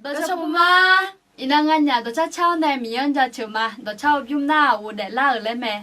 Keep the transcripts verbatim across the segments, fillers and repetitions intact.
Dawqcar pov ma. Iqnan nganyaf dawqcar car-awr nae Miqyaer-anr jaceuq ma. Dawqcar-eu bymr nar ghofdaef lar-euq laer mae.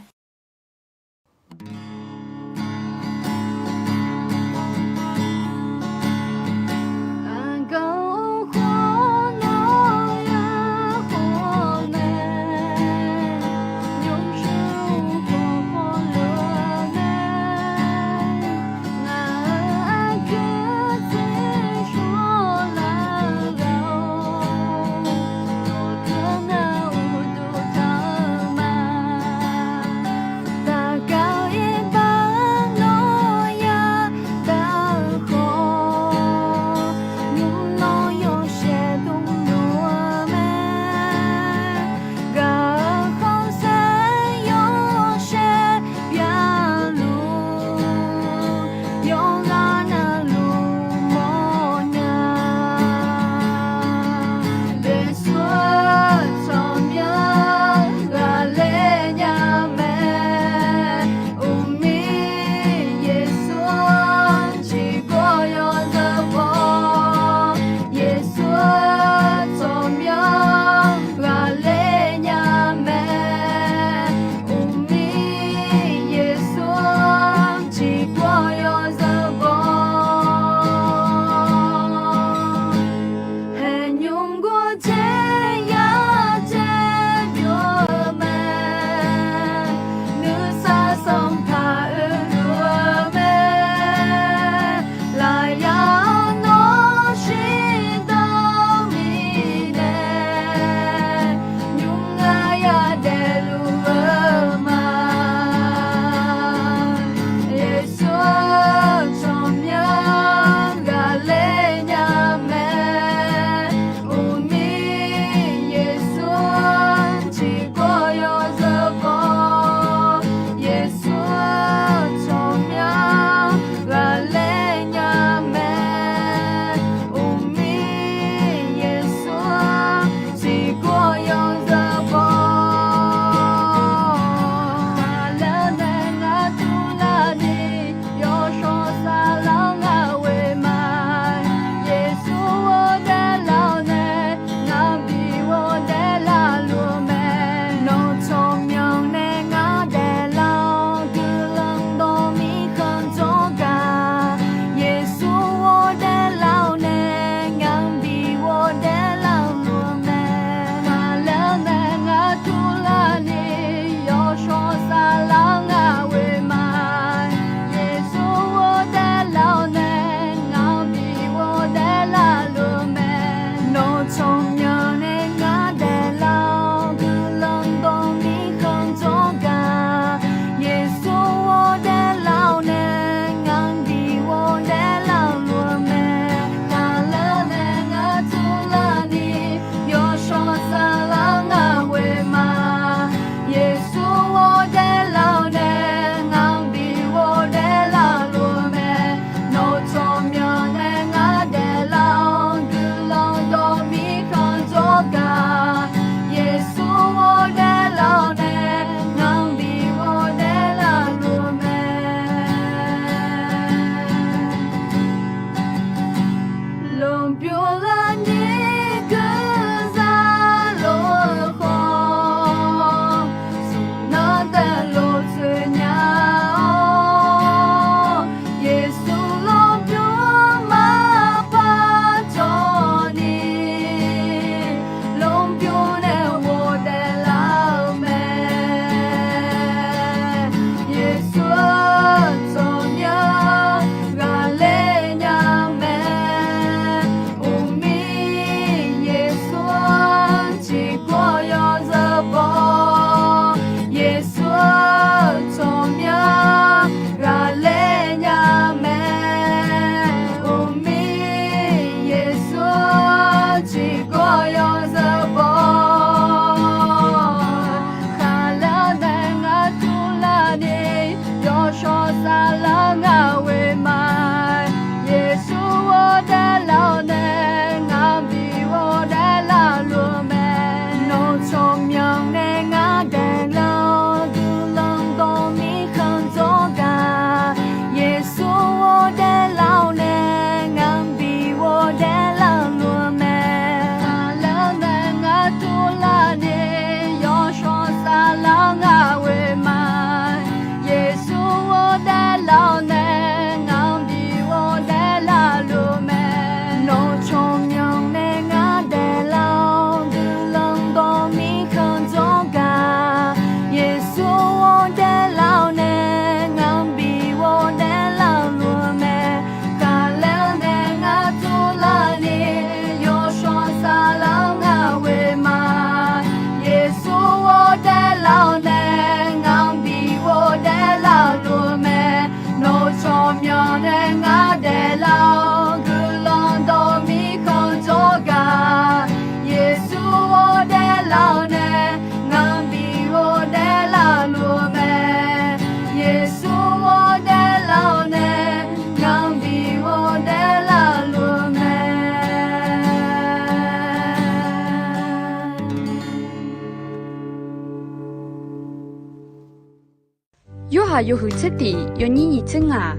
Tsawrhaq yawhuiq tser tiq yawnyir nyiq tser ngaq.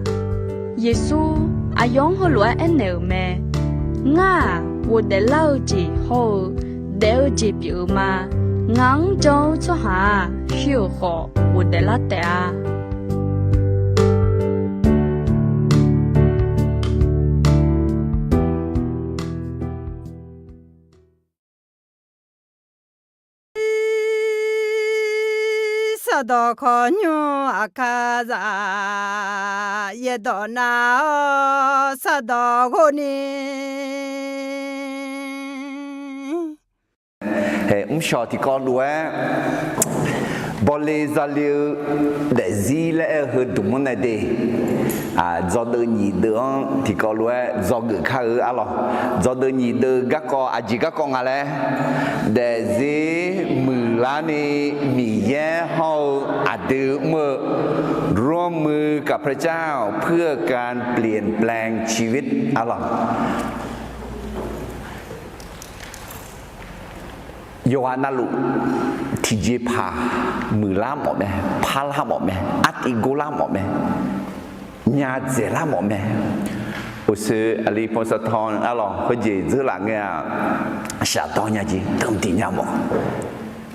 Yeqsur, aqyawf-anr heulof-aer aernaeq-euq mae. Ngar-aq, ghofdaef lar-eu jeq hawr-eu daef-eu jeq pyeuf-eu ma. Ngaq-anr jan-eu tsawrhaq-aq, shir-euq khawf ghofdaef lar taef-a. Sardawq khawqnymr aqkar zaq, yaerdawq nav-awr sardawq ghov ni. Hae, mrshawq tiqkawv lof-aer, bawle zale-eu daefzir laer aer-eu heu dmq-anr nae de. Dzawdeuv nyiq deuv-anr tiqkawv lof-aer dzawgeuf kar-eu arlawq. Dzawdeuv nyiq deuv garkawv aqjeq garkawv nga laer, daefzir muiqlar ni Miqyaer hawr-eu aqdui mr-eu ร่วมมือกับพระเจ้าเพื่อการเปลี่ยนแปลงชีวิต arlawq. Yawqghaq navluf tiqjeqpaq muiqlar mawf mae, parlar mawf mae, artiv gorlar mawf mae, nya dzaeqlar mawf mae. Uqshoe aqli pov saqtawv arlawq, khoerjeq dzeurlaf ngae-aq, shafdawr nya jeq deuq diq nya mawf.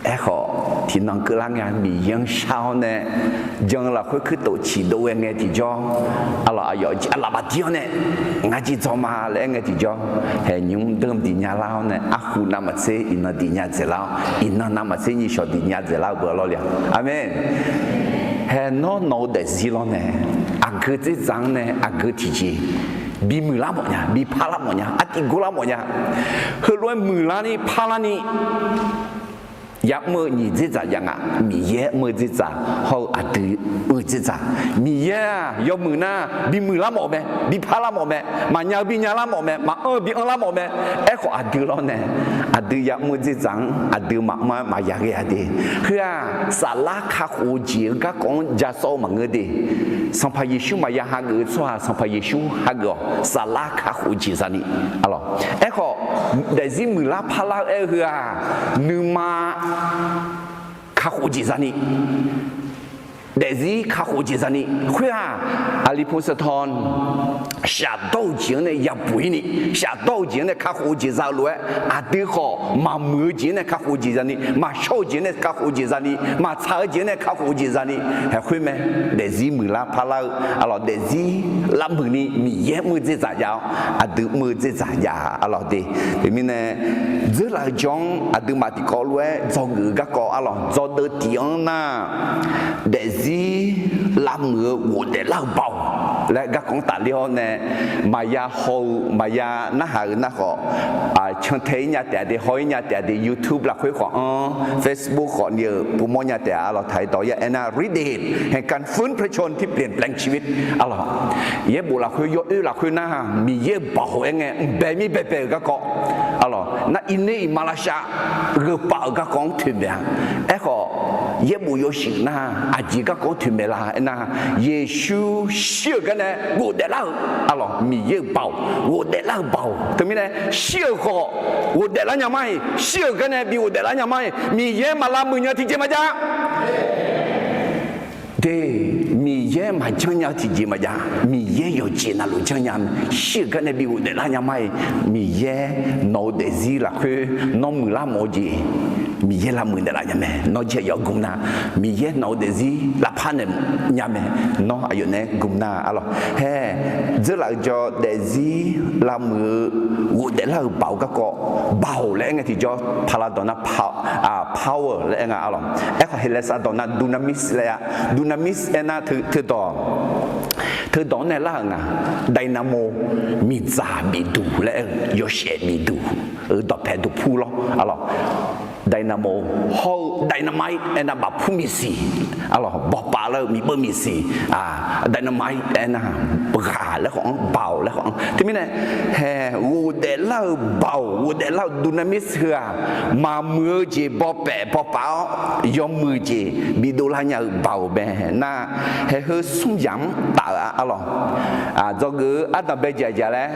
Aerkhawf, tiqnan keuvlar ngae-a, Miqyaer-anr shar-awr nae, jan-eu lafkhoer kuirtof ciqdov ghae ngae tiqjawr, arlawq, aqyawf jeq aqlaf bafdir-awr nae, ngar jeq dzaw ma laer aer ngae tiqjawr, hae nymr deuq diq nya lar-awr nae, arhu navmaqtser iqnan diq nya dzaeqlar-awr, iqnan navmaqtser nyiq shawq diq nya dzaeqlar-eu beu lawrle-a. Aqmeq. Hae nawr nawq-eu daefzir lawr nae, aqgeu dzerdzaq-anr nae aqgeu tiqjeq bimuiqlar mawf nya, biparlar mawf nya, artiv gorlar mawf nya. Heulof-aer muiqlar ni parlar ni ya'mr-eu nyiq dzerdzaq jav nga. Miqyaer mr-eu dzerdzaq hawr-eu aqdui mr-eu dzerdzaq. Miqyaer-aq yawmuiq nar bimuiqlar mawf mae, biparlar mawf mae, maqnya-eu binya lar mawf mae, maqanr-eu bianr lar mawf mae. Aerkhawf aqdui lawr nae, aqdui ya'mr-eu dzerdzaq-anr aqdui maqmr-aer maqya ghae-a de. Heu-aq saflar kakhof-eu jeq-eu garkawv-anr ja sawr-eu maqngeur de. Sanqpaq Yeqsur maqya hageuf-eu tsawrhaq Sanqpaq Yeqsur hageuf-awq. Saflar kakhof-eu jeq zani, arlawq. Aerkhawf, daefzir muiqlar parlar-eu aer-eu heu-aq, nuima kakhof-eu jeq zani, daefzir kakhof-eu jeq zani. Khoer-aq, aqli pov saqtawv shafdawr-eu jeq-anr nae yabuq-ir ni, shafdawr-eu jeq-anr nae kakhof-eu jeq za-eu lof-aer, aqdui khawf maqmuiq-eu jeq-anr nae kakhof-eu jeq zani, maqshawr-eu jeq-anr nae kakhof-eu jeq zani, maqtsaq-eu jeq-anr nae kakhof-eu jeq zani. Hae khoer mae, daefzir muiqlar parlar-eu, arlawq, daefzir lavmuiq ni Miqyaer mr-eu dzerdzaq jav-awr aqdui mr-eu dzerdzaq jav, arlawq de. Teumirnae, dzeurlaf-eu jawr-anr aqduimaf tiqkawv lof-aer dzawgeuf-eu garkawv, arlawq, dzawdeuv tiq-anr nar, daefzir lavmuiq-eu ghofdaef lar-eu baoq laer garkawv-anr tafler-awr nae, maqya haw-eu maqya narhaq-eu nar khawf, cantae-ir nya taef-a de, haw-ir nya taef-a de, YouTube lafkhoer khawf-anr, Facebook khawf ni-euq pumawr nya taef-a, arlawq, ไทย dawq ya aernar ฤทธิ์เดชแห่งการฟื้นพระชนม์ที่เปลี่ยนแปลงชีวิต arlawq. Yaerbof lafkhoer yawoer lafkhoer nar, Miqyaer-euq baoq aer ngae mqbae mir baebae-euq garkawv, arlawq, nar iqner iqmalavshav gheupav-euq garkawv-anr toeqmaeq-a. Aerkhawf, yaerbof yawshuif nar aqjeq garkawv-anr toeqmaeq la aernar, Yeqsur shir-euq gar nae ghofdaef lar-euq, arlawq, Miqyaer-euq baoq, ghofdaef lar-euq baoq. Teumirnae shir-euq khawf ghofdaef lar nya mar-iq, shir-euq gar nae bi ghofdaef lar nya mar-iq, Miqyaer maq lavmuiq nya tiqjeq maqjav. De, Miqyaer maqjanr nya-eu tiqjeq maqjav. Miqyaer yawqjeq navluf janrnya mae. Shir-euq gar nae bi ghofdaef lar nya mar-iq, Miqyaer nawq-eu daefzir lafkhoer nawr muiqlar mawf-eu jeq, Miqyaer lavmuiq naeqlaf nya mae. Nawr jir-aq yawgm nar, Miqyaer nawq-eu daefzir lavpar naeq nya mae. Nawr aqyawf naeq-aer gm nar, arlawq, hae, dzeurlaf-eu jawr daefzir lavmuiq-eu ghofdaef lar-euq baoq garkawv, baoq laer aer ngae tiqjawr paqlav dawq nar power laer aer nga, arlawq. Aerkhawf Heqlaeqsar dawq nar dunamis laer-a. Dunamis aernar teudawq, teudawq-anr nae lar-euq nga, dynamo, miqdzaq bifduq laer aer-eu, yawshaef bifduq-eu dawqpae duqpur lawr, arlawq. Dynamo hawr-eu dynamite aernar bafpur miqsiq, arlawq, bawqpaf lar-eu miqbeuv miqsiq, dynamite aernar ghaq laer khawf-anr, baoq laer khawf-anr. Teumirnae, hae, ghofdaef lar-euq baoq, ghofdaef lar-euq dunamis heu-aq, maqmuiq-eu jeq bawpaef bawpaf-awr yawmuiq jeq bidov lar nya-eu baoq mae nar, hae, heu smr yamq-anr taf-euq-a, arlawq. Dzawgeuf-eu ardanq bae jaqjaq laer,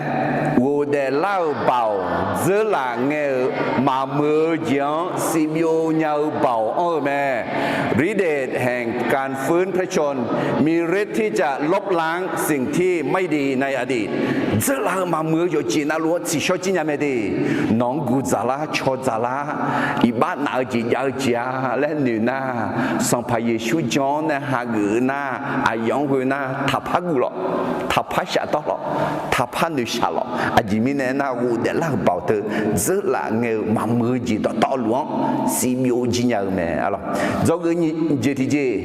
ghofdaef lar-euq baoq, Dzeurlaf ngae-euq maqmuiq-eu jeq-anr sivbyov nya-eu baoq anr-eu mae. ฤทธิ์เดชแห่งการฟื้นพระชนม์ มีฤทธิ์ที่จะลบล้างสิ่งที่ไม่ดีในอดีต Dzeurlaf-eu maqmuiq-eu yawqjeq navluf-anr tsiqshawr jir nya mae de. Nawq-anr guq dzaqlar caw dzaqlar, iqbax naf-eu jeq jav-eu jeq-a laer noeq nar, Sanqpaq Yeqsur jan-awr nae hageuf-eu nar, aqyawf-anr ghoe nar taqpar guv lawq, taqpar shafdawr lawq, taqpar noeqshaq lawq. Aqjeq mirnae aernar, ghofdaef lar-euq baoq teu dzeurlaf ngae-euq maqmuiq-eu jeq dawqtawvluf-anr sivbyov jir nya-eu mae. Dzawgeuf jeq tiqjeq,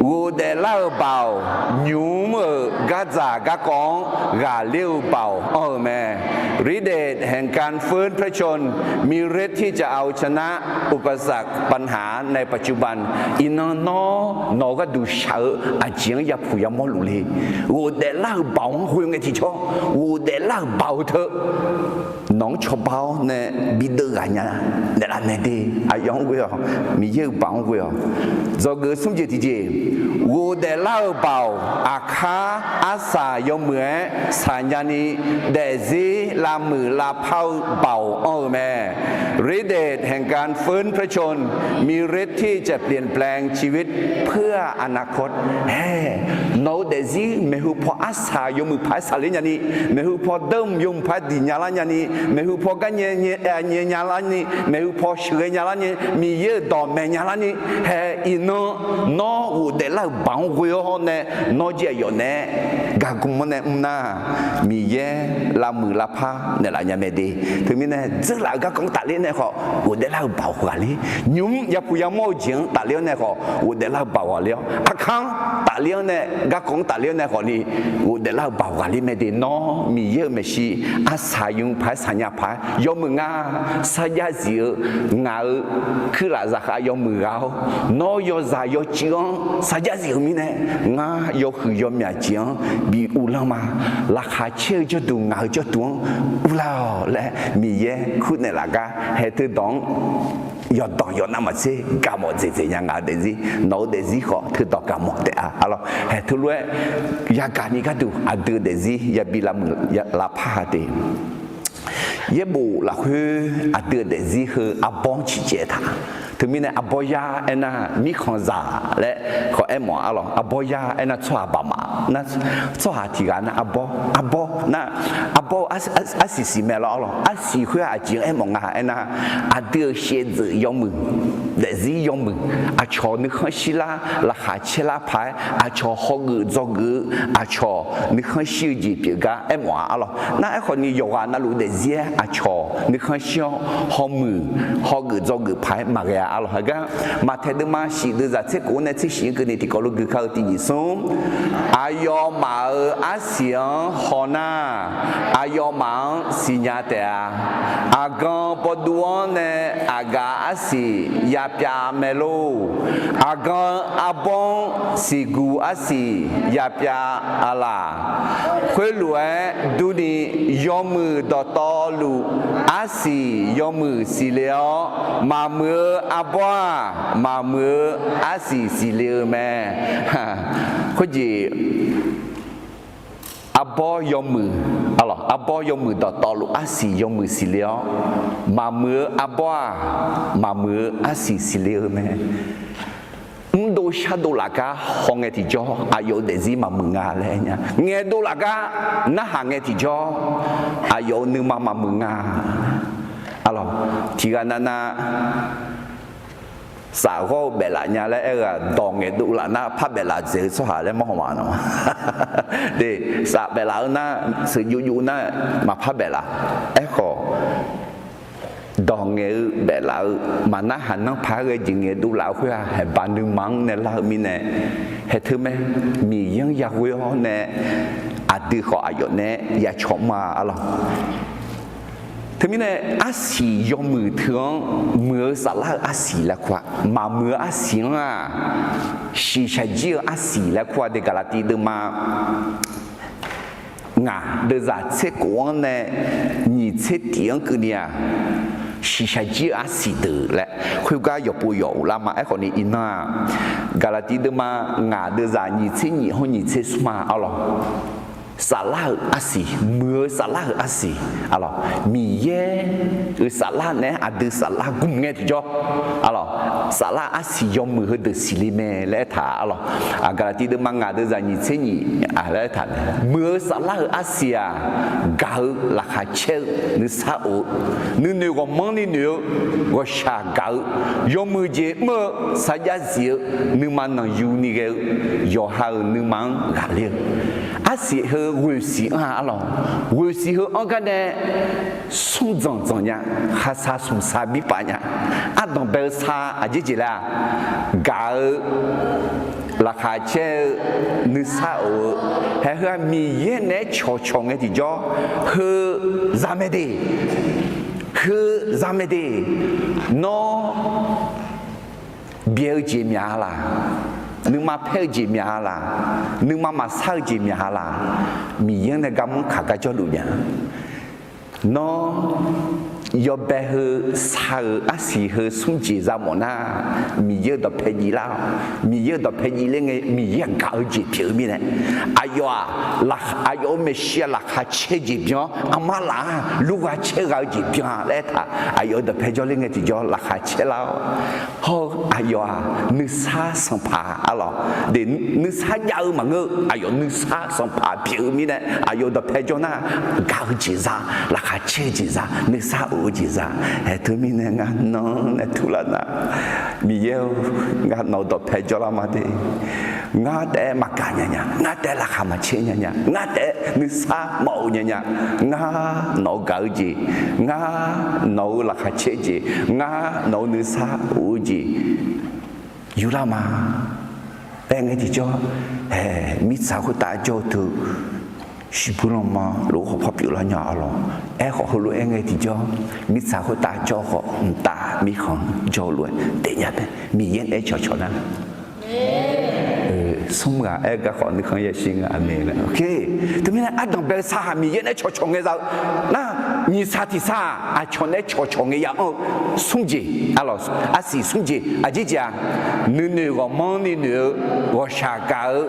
ghofdaef lar-euq baoq nymq-euq gardzaq garkawv-anr ghaqler-eu baoq anr-eu mae. ฤทธิ์เดชแห่งการฟื้นพระชนม์ มีฤทธิ์ที่จะเอาชนะอุปสรรคปัญหาในปัจจุบัน Iqnan nawr nawq-eu gharduq shaq-eu aqjeq-anr yapuq yamawr luf le. Ghofdaef lar-euq baoq-anr ghoe ngae tiqjawr, ghofdaef lar-euq baoq-eu teu nawq-anr cawba-awr nae bideuv ghaq nya naeqlaf mae de. Aqyawf-anr ghoe-awq, Miqyaer-euq baoq-anr ghoe-awq. Dzawgeuf smr jeq tiqjeq, ghofdaef lar-euq baoq aqkar arsaq yawmuiq-aer saqnya ni daefzir lavmuiq lavpar-eu baoq anr-eu mae. ฤทธิ์เดชแห่งการฟื้นพระชนม์ มีฤทธิ์ที่จะเปลี่ยนแปลงชีวิตเพื่ออนาคต Hae, nawq-eu daefzir maeqhu paw arsaq yawmuiq paq-aer saqler nyani, maeqhu paw deuq yawmuiq paq-aer diq nyalar nyani, maeqhu paw gar nyae nyae nyalar ni, maeqhu paw sheuqghae nyalar ni, Miqyaer-euq dawq maeq nyalar ni, hae, iqnan nawr ghofdaef lar-euq baoq-anr ghoe-awr nae nawr jeq aqyawf naeq-aer gargm-anr nae mr nar, Miqyaer lavmuiq lavpar naeqlaf nya mae de. Teumirnae dzeurlaf-eu garkawv-anr tafler nae khawf ghofdaef lar-euq baoq ghaqler, nymq-mr yapuq yamawr-eu jeq-anr tafler-awr nae khawf ghofdaef lar-eu baoq ghaqler-awr, aqkar-anr tafler-awr nae garkawv-anr tafler-awr nae khawfni ghofdaef lar-euq baoq ghaqler mae de. Nawr Miqyaer-euq maeqshi arsaq yawmuiq paq-aer saqnya paq-aer yawmuiq nga sarjax zif-eu ngaq-euq kuirlaf zaqkhav yawmuiq ghaq-awr, nawr yawzaq yawcuiv-anr sarjax zif-eu mirnae, ngar yawhuiq yawmyaq jeq-anr bi uvlanr ma. Laqkhaq caer-eu jawrduq ngaq-euq jawrduq-anr uvlar-awq laer Miqyaer kurnaeq laf gar hae teudawq-anr yawqdanq yawqnav maqtser gaqmawf dzaeqdzaeq nya ngaq-euq daefzir, nawq-eu daefzir khawf teudawq gaqmawf taef-a. Arlawr, hae teulof-aer yagaq ni gharduq aqdui-eu daefzir yabi lavmuiq lavpar-a de. Yaerbof lafkhoer aqdui-euq daefzir heu arbawr-anr ciqcaev taq. Teumirnae arbawr yar aernar mirkhanqzaq laer khawf aermawf-a. Arlawr, arbawr yar aernar tsawrhaq baqmaf nar, tsawrhaq tiqghaq nar arbawr, arbawr nar, arbawr-eu arsiq siq mae lawr. Arlawr, arsiq khoer-aq aqjeq-anr aermawf nga aernar, aqdui-euq shaevdzeuf yawmuiq, daefzir yawmuiq, aqcawq nuikhanr shirlar laqkhaq caerlar paq-aer aqcawq hawgeuf dzawgeuf-eu aqcawq nuikhanr shir-eu jeq pyeuf gar aermawf-a. Arlawr, nar aerkhawfni yawqghaq navluf daefzir-aer aqcawq nuikhanr shir-awr hawmuiq hawgeuf dzawgeuf paq-aer maqghae-a. Arlawr, heugar Maqtaeq deuvma shif deuvzaq tser khof-anr nae tser shif-anr keuvni tiqkawv lof gui kar-eu tiq nyiq smr, aqyawfmaf-euq arsiq-anr hawnar, aqyawfmaf-anr siqnya taef-a. Aqgan bawduv-anr nae aqgaf arsiq yapyav mae lor. Aqgan arbawr-anr siqguq arsiq yapyav-a laq. Khoerlof-aer durni, yawmuiq dawqtawvluf arsiq yawmuiq siqle-awr, maqmuiq-eu arbawr-aq, maqmuiq-eu arsiq siqle-eu mae. Khoerjeq arbawr yawmuiq, arbawr yawmuiq dawqtawvluf arsiq yawmuiq siqle-awr, maqmuiq-eu arbawr-aq, maqmuiq-eu arsiq siqle-eu mae. Mrdov shardov lafgar hawngae tiqjawr aqyawf-euq daefzir maqmuiq nga laer aer nya. Ngaeqdov lafgar narhaq ngae tiqjawr aqyawf-euq nuima maqmuiq nga. Arlawr, tiqghaq navnav safghawr-eu baeflaf nya laer aer-eu-aq, dawq ngaeqdov laf nar par baeflaf dzaeq-eu tsawrhaq laer mawr haw ma nawq. De, saf baeflaf-eu nar, sheuqjov jov nar maqpar baeflaf. Aerkhawf, dawq ngaeq-eu baeflaf-eu maqnarhaq nanrpaq-aer ghae jeq ngaeqdov laf-eu khoer-aq, haeqbaq nuima-anr nae lar-eu mirnae, haeq teu mae, Miqyaer-anr yaghoe-awr nae aqdui khawf aqyawf nae yacawq mr-a. Arlawr, teumirnae arsiq yawmuiq teu-anr muiq-eu saflar-eu arsiq laer kur-a. Maqmuiq-eu arsiq-anr-aq, shiqshaq jir-eu arsiq laer kur-a de. Gaqlaqtiv deuvma ngaq deuvzaq tser khof-anr nae nyiq tser tiq-anr keuvni-aq, shiqshaq jir-eu arsiq deuq laer khoergar yawqpov yawq uvlar ma. Aerkhawfni iqnan-aq, Gaqlaqtiv deuvma ngaq deuvzaq nyiq tser nyiq hawr nyiq tser smr-a. Arlawr, Saflar-euq arsiq, muiq-eu saflar-euq arsiq, arlawq, Miqyaer-euq saflar naeq-aer aqdui saflar gmq ngae tiqjawr, arlawq, saflar arsiq yawmuiq heudeuq siqle mae laer aertaq, arlawq, Gaqlaqtiv deuvma ngaq deuv zaq nyiq tser nyiq laer aertaq, muiq-eu saflar-euq arsiq-aq, gaq-eu laqkhaq caer-eu nuisar of-eu, nuinoeq ghawqmanrni noeq-eu, ghawqshaq gaq-eu, yawmuiq jeq mr-eu, sarjax zif-eu, nuima nanqyuni ghae-eu, yawqha-euq nuima-anr ghaqler-eu, arsiq heu ghoeqsiq anr-a, arlawq, ghoeqsiq heu anr gar nae smr dzanq dzanq nya, khaqsaq smqsaq bi paf nya, ardanq bae-eu sar aqjeq jeq laer-aq, gaq-eu laqkhaq caer-eu nuisar of-eu, haeq heu-aq Miqyaer naeq-aer cawqcawq ngae tiqjawr, heu zaq mae de, heu zaq mae de, nawr byaeq-eu jeq myaq-a laq, nuima paer-eu jeq myaq-a laq, nuima maqsar-eu jeq myaq-a laq, Miqyaer-anr nae garmanr kaq gar jawrluf nya. Nawr yawbae heu sar-euq arsiq heu smr jeq za mawf nar, Miqyaer-euq dawqpae jiv lar-awq. Miqyaer-euq dawqpae jiv ler ngae, Miqyaer-aq gaq-eu jeq pyeuf-eu mirnae, aqyawf-aq, aqyawf-euq maeqshi-aq laqkhaq caer jeq byan-awr, armar laf-aq lurgha caer gha-eu jeq byan laer aertaq, aqyawf-euq dawqpae jawrler ngae tiqjawr laqkhaq caer lar-awr, hawr-eu aqyawf-aq nuisar sanqpaq, arlawq, nuisar jav-eu maqngeur-eu, aqyawf nuisar sanqpaq pyeuf-eu mirnae, aqyawf-euq dawqpae jawr nar, gaq-eu jeq za, laqkhaq caer-eu jeq za, nuisar of-eu jeq za. Aer teumirnae ngar nan-anr nae turlar nar, Miqyaer-or, ngar nawq-euq dawqpae jawrlar ma de. Ngar taef-aer maqgaq nya nya, ngar taef-aer laqkhaq maqcaer nya nya, ngar taef-aer nuisar maqof nya nya, ngar nawq-euq gaq-eu jeq, ngar nawq-euq laqkhaq caer jeq, ngar nawq-euq nuisar of-eu jeq yurlar ma. Aer ngae tiqjawr, haeq mirtsaq khoertav jawr-eu teu shiqbuir lanma lof-aer khawf pawr pyeuflar nya, arlawq. Aerkhawf heulof-aer ngae tiqjawr, mirtsaq khoertav jawr-eu khawf mqtav mirkhanq jawr-eu lof-aer daefnya mae. Miqyaer naeq-aer cawqcawq nar, smr ghaq aer-eu garkawv nuikhanr yashir nga, aqmeq. Teumirnae ardanq bae-eu sar-aq Miqyaer naeq-aer cawqcawq ngae za-eu nar, nyiq saq tiq saq-aq aqcawq naeq-aer cawqcawq ngae ya anr-eu smr jeq, arlawq, arsiq smr jeq aqjeq jeq-aq, nuinoeq ghawqmanrni noeq-eu, ghawqshaq gaq-eu,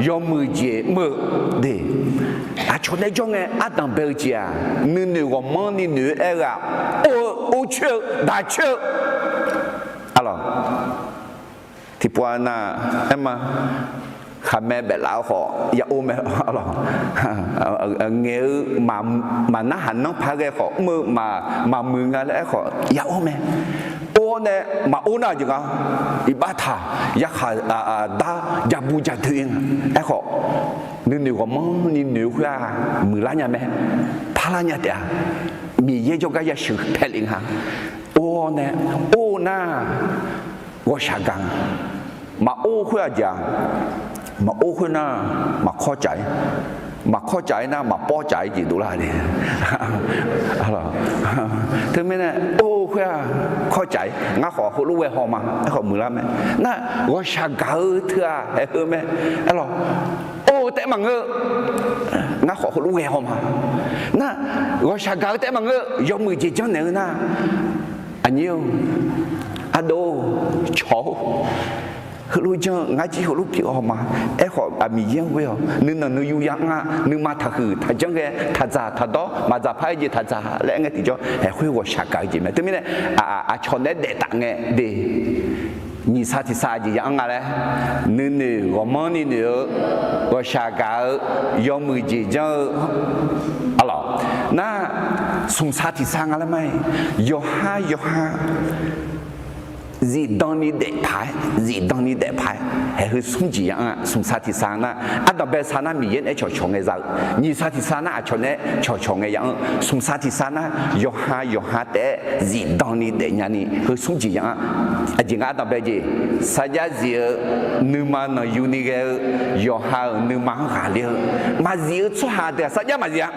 yawmuiq jeq mr-eu de. Aqcawq naeq-aer jawr ngae ardanq bae-eu jeq-aq, nuinoeq ghawqmanrni noeq-eu aer-eu-aq, or-eu, or coer-eu, daq coer-eu, arlawq, tiqpov-a nar, aer ma, khaqmae baeflaf-eu khawf ya or mae, arlawq, ngaeq-eu maqnarhaq nanr paq-aer ghae khawf mr-eu maqmuiq nga laer aerkhawf ya or mae. Or-awr nae maqor nar-aq jeq nga, iqbax taq, yarkhaq dar, jabu jadoe nga. Aerkhawf, nuinoeq ghawqmanrni noeq-eu khoer-aq muiqlar nya mae, parlar nya taef-a. Miqyaer jawrgar yasheuq paelef nga. Or-awr nae, or-eu nar, ghawqshaq gaq nga. Maqor khoer-aq jeq-aq, maqor khoer nar, maqkawr caf-ir, maqkawr caf-ir nar maqpawr caf-ir jeq dovlar de. Teumirnae or-eu khoer-aq kawr caf-ir, ngar khawf heulof ghae haw ma, aerkhawf muiqlar mae. Nar, ghawqshaq gaq-eu teu-aq haeq heu mae. Aerlawq, or-eu taef-aer maqngeur, ngar khawf heulof ghae haw ma. Nar, ghawqshaq gaq-eu taef-aer maqngeur, yawmuiq jeq janrnaeq-eu nar, aqnyir-or, ardov-or, cawq-or, heulof janr-eu ngar jir heulof pyeuf haw ma. Aerkhawf aqmiq yaer ghoe-awq, nuinanq nuiyu ya anr-a, nuima taqhuiq taqjanr ghae, taqdzaq taqdawr, maqdzaq par-aer jeq taqdzaq laer aer ngae tiqjawr, haeq khoer ghawqshaq gaq-eu jeq mae. Teumirnae, aqcawq naeq-aer daef taf ngae de. Nyiq saq tiq saq jeq ya anr nga laer, nuinoeq ghawqmanrni noeq-eu, ghawqshaq gaq-eu, yawmuiq jeq janr-eu, arlawq, nar, smq saq tiq saq nga laer ma-iq, yawqha yawqha zifdan ni daef paq-aer, zifdan ni daef paq-aer, haeq heu smr jeq ya anr-a. Smq saq tiq saq nar, ardanq bae saq nar Miqyaer naeq-aer cawqcawq ngae za-eu, nyiq saq tiq saq nar aqcawq naeq-aer cawqcawq ngae ya anr, smq saq tiq saq nar yawqha yawqha taef-aer zifdan ni daefnya ni heu smr jeq ya anr. Aqjeq nga ardanq bae jeq, sarjax zif-eu, nuima nanqyuni ghae-eu, yawqha-euq nuima-anr ghaqler-eu, maqzif-eu tsawrhaq deuq-aq sarjax maqzif-a.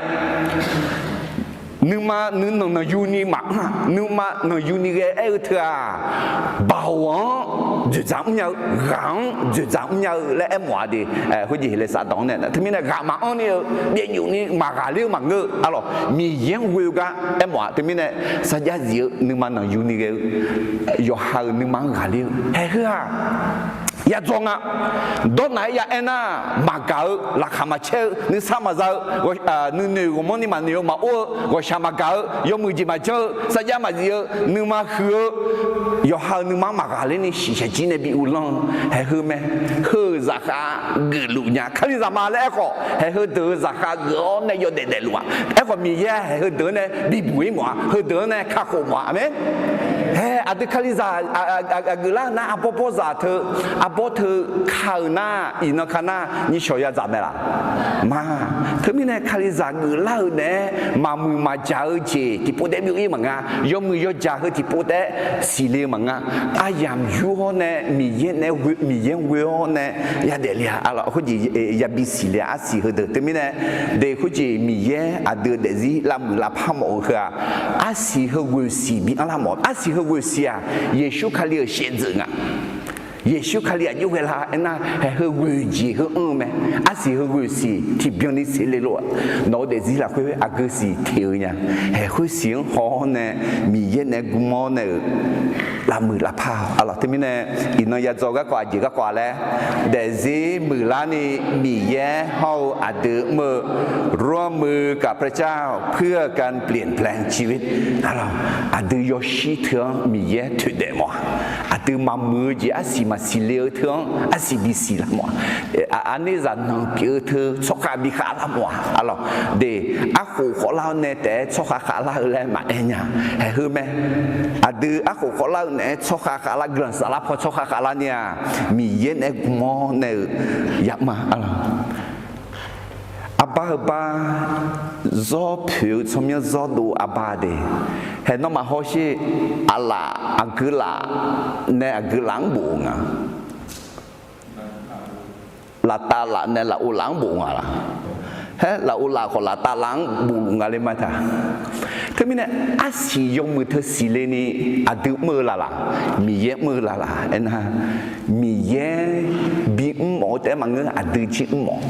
Nuima nuinanq nanqyuni maqanr-a, nuima nanqyuni ghae aer-eu teu-aq, baoq-anr dzoeqdzaq mrnya-eu, ghaq-anr dzoeqdzaq mrnya-eu laer aermawf-a de. Khoerjeq heqle safdanq-anr nae teumirnae ghaq maqanr ni-eu, byav yuf ni maqghaqler-eu maqngeur-eu, arlawq, Miqyaer-anr ghoe-eu gar aermawf-a. Teumirnae sarjax zif-eu, nuima nanqyuni ghae-eu, yawqha-euq nuima-anr ghaqler-eu haeq heu-aq, yadzaw nga. Dawrnaq-aer ya aernar, maqgaq-eu, laqkhaq maqcaer-eu, nuisar maqza-eu, nuinoeq ghawqmanrni maqnoeq-eu, maqor-eu, ghawqshaq maqgaq-eu, yawmuiq jeq maqjanr-eu, sarjax maqzif-eu, nuima huiq-eu, yawqha-euq nuima-anr maqghaqler ni shiqshaq jir nae bi uvlanr-eu haeqheu mae. Heu-euq zaqkhav geufluf nya. Kalizaq ma laer aerkhawf, haeqheu deuq-euq zaqkhav geuf-awr nae yawdaef daefluf-aq. Aerkhawf, Miqyaer haeqheu deuq-anr nae bibuq-ir mawf-a. Heudeuq-anr nae kakhof mawf-a. Aqmeq. Hae, aqdui Kalizaq geuflar nar, arbawr bawrzaq teu, arbawr teu ka-euq nar, iqnan ka nar nyishawq yadzaq mae laq? Ma. Teumirnae Kalizaq geuflar-euq naeq-aer maqmuiq maqjaq-eu jeq tiqpov taef byov-ir maqnga. Yawmuiq yawjaq heu tiqpov taef-aer siqle-eu maqnga. Aryamq yur-awr nae Miqyaer nae, Miqyaer-anr ghoe-awr nae yadaef le-a. Arlawq, khoerjeq yabi siqle-a. Arsiq heudeuq teumirnae, de khoerjeq Miqyaer aqdui-euq daefzir lavmuiq lavpar mawf-eu heu-aq, arsiq heu ghoeqsiq bi anrlar mawf. Arsiq heu ghoeqsiq-aq, Yeqsur Kali-euq shaevdzeuf nga. Yeqsur Kali aqjox ghae lar aernar, haeqheu ghoeqjeq heu anr-eu mae. Arsiq heu ghoeqsiq tiqbyan ni seqle lof-aq, nawq-eu daefzir lafkhoer aqgeu siq teq-eu nya. Haeqheu siq-anr haw-awr nae Miqyaer nae gm-awr nae-euq lavmuiq lavpar-awq. Arlawq, teumirnae iqnan yadzaw garkawv aqjeq garkawv-a laer, daefzir muiqlar ni Miqyaer hawr-eu aqdui mr-eu ร่วมมือกับพระเจ้า เพื่อการเปลี่ยนแปลงชีวิต. Arlawq, aqdui yawshir teu-anr Miqyaer toeqdaef mawf-a. Aqdui maqmuiq-eu jeq arsiq maqsiq le-eu teu-anr arsiq bisiq lar mawf-a. Aqner zaqnanq pyeuf-eu teu tsawrkhav bi khavlar mawf-a. Arlawq, de, arkhof khawvlar-awr nae taef-aer tsawrkhav khavlar-eu laer maqaer nya. Haeqheu mae. Aqdui arkhof khawvlar-eu naeq-aer tsawrkhav khavlar, guiqlanq saflar paw tsawrkhav khavlar ni-aq, Miqyaer nae gm-awr nae-euq yamr-a. Arlawq, arbar heu bar, zawr poeq-eu tsawrmyanr zawrdov arbar de. Haeq nawmaf hawsher, aqlaf aqgeu laf nae aqgeu laf-anr bof-eu nga. Laftav laf nae lafov laf-anr bof nga laq? Haer, lafov laf khawf laftav laf-anr bofluf nga le ma taq. Teumirnae arsiq yawmuiq teu siqle ni aqdui mr-eu laf laq? Miqyaer mr-eu laf laq? Aernar, Miqyaer bimr mawf-eu taef-aer maqngeur, aqdui jir mr mawf.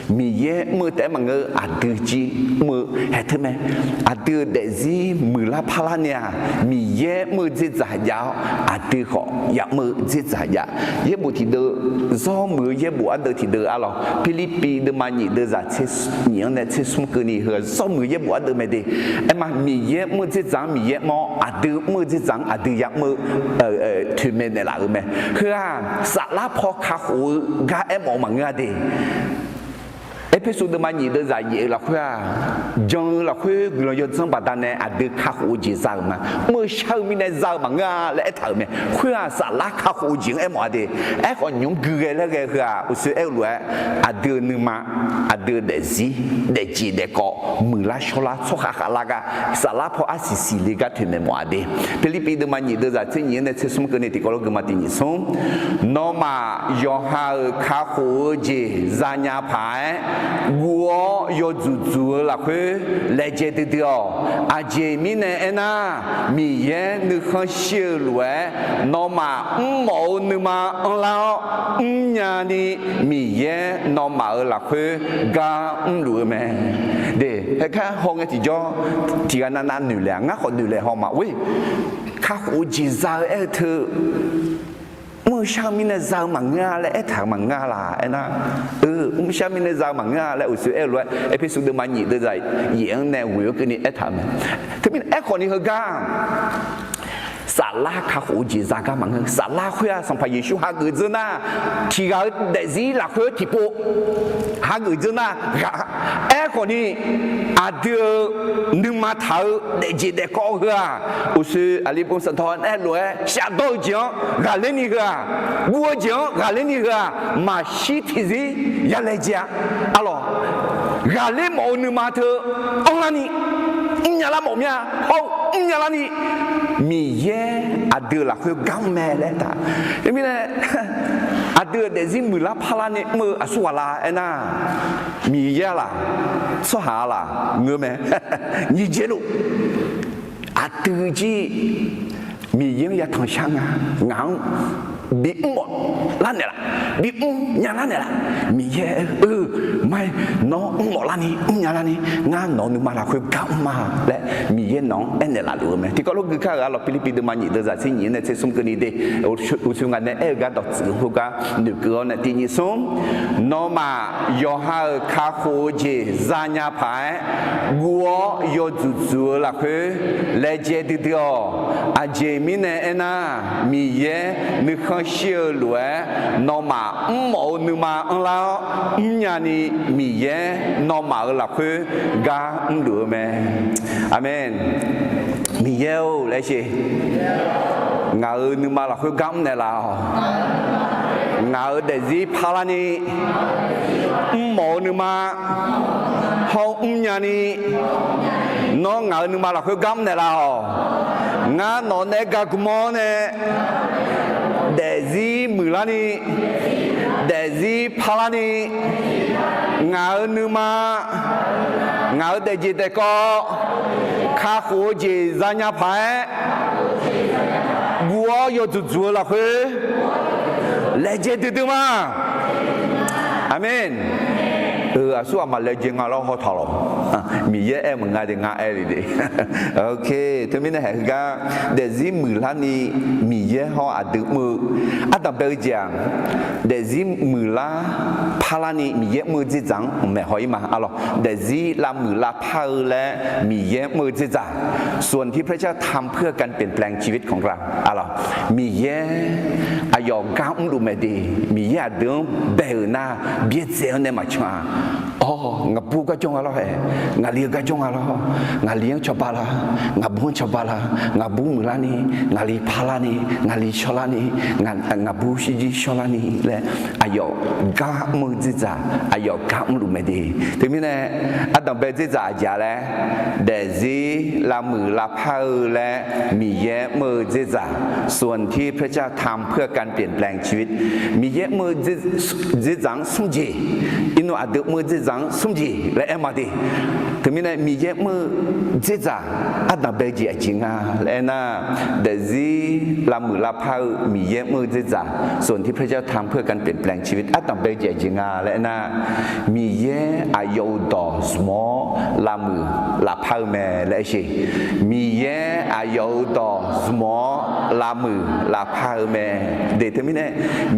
Miqyaer mr-eu taef-aer maqngeur, aqdui jir mr-eu haeq teu mae. Aqdui-euq daefzir muiqlar parlar ni-aq, Miqyaer mr-eu dzerdzaq jav-awr, aqdui khawf yamr-eu dzerdzaq jav. Yaerbof tiqdeuv, zawr muiq-eu yaerbof ardeuv tiqdeuv arlawq, Pirlirpiv deuvma nyiq deuvzaq tser nyiq-anr nae tser smr keuvni heu-aq zawr muiq-eu yaerbof ardeuv mae de. Aerma, Miqyaer mr-eu dzerdzaq-anr Miqyaer mr-awr, aqdui mr-eu dzerdzaq-anr aqdui yamr-eu toeqmaeq naeqlaf-euq mae. Heu-aq saflar paw kakhof-eu gar aermawf-eu maqngeur-a de. Erpersu deuvma nyiq deuvzaq yaef-eu lafkhoer-aq, jan-eu lafkhoer guiqlanq yawdzanr baqdanae aqdui kakhof-eu jeq za-euq ma. Mr-eu shar-eu mirnae za-eu maqngeur-a laer aertaq-euq mae. Khoer-aq saflar kakhof-eu jeq-anr aermawf-a de. Aerkhawf nymq-mr gui ghae laer ghae heu-aq uqshoe aer-eu lof-aer, aqdui-euq nuima, aqdui-euq daefzir, daefjeq daefkawv, muiqlar shawrlar, tsawrkhav khavlar gar, saflar paw arsiq siqle gar toeqmaeq mawf-a de. Pirlirpiv deuvma nyiq deuvzaq tser nyiq-anr nae tser smr keuvni tiqkawv lof geufma tiq nyiq smr. Nawmaf yawqha-euq kakhof-eu jeq zanya paq-aer guv-awr yawdzuq dzuq-eu lafkhoer laejae duidui-awq. Aqjeq mirnae aernar, Miqyaer nuikhanr shir-eu lof-aer nawmaf mrmawf-eu nuima anrlar-awr mrnya ni, Miqyaer nawmaf-euq lafkhoer gar mrluf-eu mae. De, haeqkar hawngae tiqjawr tiqghaq navnav noeqlaeq-a. Ngar khawf noeqlaeq haw ma or-e. Kakhof-eu jeq za-eu aer-eu teu, mr-eu shar-eu mirnae za-eu maqngeur-a laer aertaq-euq maqngeur-a laq? Aernar, eu, mr-eu shar mirnae za-eu maqngeur-a laer uqshoe aer-eu lof-aer, Erpersu deuvma nyiq deuvzaq yaef-anr nae ghoeq-eu keuvni aertaq-euq mae. Teumirnae aerkhawf ni heugar saflar kakhof-eu jeq za gar maqngeur. Saflar khoer-aq Sanqpaq Yeqsur hageuf dzeur nar, tiqghaq-eu daefzir lafkhoer tiqpov hageuf dzeur nar ghaq. Aerkhawf ni aqdui-euq nuima taq-eu daefjeq daefkawv heu-aq, uqshoe aqli bov sanqtawq-anr aer lof-aer shafdawr-eu jeq-anr ghaqler ni heu-aq, guv-eu jeq-anr ghaqler ni heu-aq, maqshir tiqzir yalaejae-a. Arlawq, ghaqler mawf-eu nuima teu anrlar ni, mrnya lar mawf mir-a. Hawr-eu mrnya lar ni, Miqyaer aqdui-euq lafkhoer gar mr mae laer aertaq. Teumirnae aqdui-euq daefzir muiqlar parlar ni mr-eu aqsur ghaq la aernar, Miqyaer-a laq, tsawrhaq-a laq ngeur mae. Nyiq jaev luf, aqdui jir Miqyaer-anr yatanq shar nga. Ngaq-anr bimr mawf lar naeqlaf, bimr nya lar naeqlaf. Miqyaer aer-eu, Mar-iq, nawr mr mawf larni mrnya larni, ngar nawq-eu nuima lafkhoer gar mr ma laer Miqyaer nawq-anr aernaeq laf luf-eu mae. Tiqkawv lof gui kar-euq arlawq, Pirlirpiv deuvma nyiq deuvzaq tser nyiq-anr nae tser smr keuvni de, uqshoe ngaq nae aer-eu gar dawqtsuif-eu khoergar noeqkeuv-awr nae tiq nyiq smr, nawmaf yawqha-euq kakhof-eu jeq zanya paq-aer guv-awr yawdzuq dzuq-eu lafkhoer laejae duidui-awq. Aqjeq mirnae aernar, Miqyaer nuikhanr shir-eu lof-aer, nawmaf mrmawf-eu nuima anrlar-awr mrnya ni, Miqyaer nawmaf-euq lafkhoer gar mrluf-eu mae. Aqmeq. Miqyaer-or laer sher. Ngaq-euq nuima lafkhoer gar mrnaeq laf-awq. Ngaq-euq daefzir parlarni, mrmawf-eu nuima hawr mrnya ni, nawr ngaq-euq nuima lafkhoer gar mrnaeq laf-awq. Ngar nawq nae gar gmawr nae, daefzir muiqlarni, daefzir parlarni, ngaq-euq nuima, ngaq-euq daefjeq daefkawv, kakhof-eu jeq zanya paq-aer guv-awr yawdzuq dzuq-eu lafkhoer laejae duidui ma. Aqmeq. Aqsur aqmaq laejae nga lawr hawtaq lawq. Miqyaer aer maqnga de, ngar aer le de. Teumirnae haeq heugar, daefzir muiqlarni Miqyaer hawr aqdui mr-eu, ardanq bae-eu jeq-aq, daefzir muiqlar parlarni Miqyaer mr-eu dzerdzaq-anr maeqhaw-ir ma arlawq. Daefzir lavmuiq lavpar-eu laer Miqyaer mr-eu dzerdzaq, ส่วนที่พระเจ้าทำเพื่อการเปลี่ยนแปลงชีวิตของเรา arlawq. Miqyaer aqyawf gar mrluf mae de. Miqyaer aqdui-anr bae-euq nar, byaerdzae-awr nae maqcan-a. Awr, ngaqbur garjawr nga lawr hae, ngaqli-eu garjawr nga lawr, ngaqli-anr cawba la, ngaqbur-anr cawba la, ngaqbur muiqlarni, ngaqli parlarni, ngaqli shawrlarni, ngaqbur shirjir shawrlarni laer, aqyawf gar mr-eu dzerdzaq, aqyawf gar mrluf mae de. Teumirnae ardanq bae dzerdzaq aqjeq-a laer, daefzir lavmuiq lavpar-eu laer Miqyaer mr-eu dzerdzaq, ส่วนที่พระเจ้าทำเพื่อการเปลี่ยนแปลงชีวิต Miqyaer mr-eu dzerdzaq-anr smr jeq, iqnan aqdui mr-eu dzerdzaq-anr smr jeq laer aer ma de. Teumirnae Miqyaer mr-eu dzerdzaq ardanq bae jeq aqjeq nga laer aernar, daefzir lavmuiq lavpar-eu Miqyaer mr-eu dzerdzaq, ส่วนที่พระเจ้าทำเพื่อการเปลี่ยนแปลงชีวิต ardanq bae jeq aqjeq nga laer aernar, Miqyaer aqyawf-euq dawq zmq-awr lavmuiq lavpar-eu mae laer aer sher. Miqyaer aqyawf-euq dawq zmq-awr lavmuiq lavpar-eu mae. De teumirnae,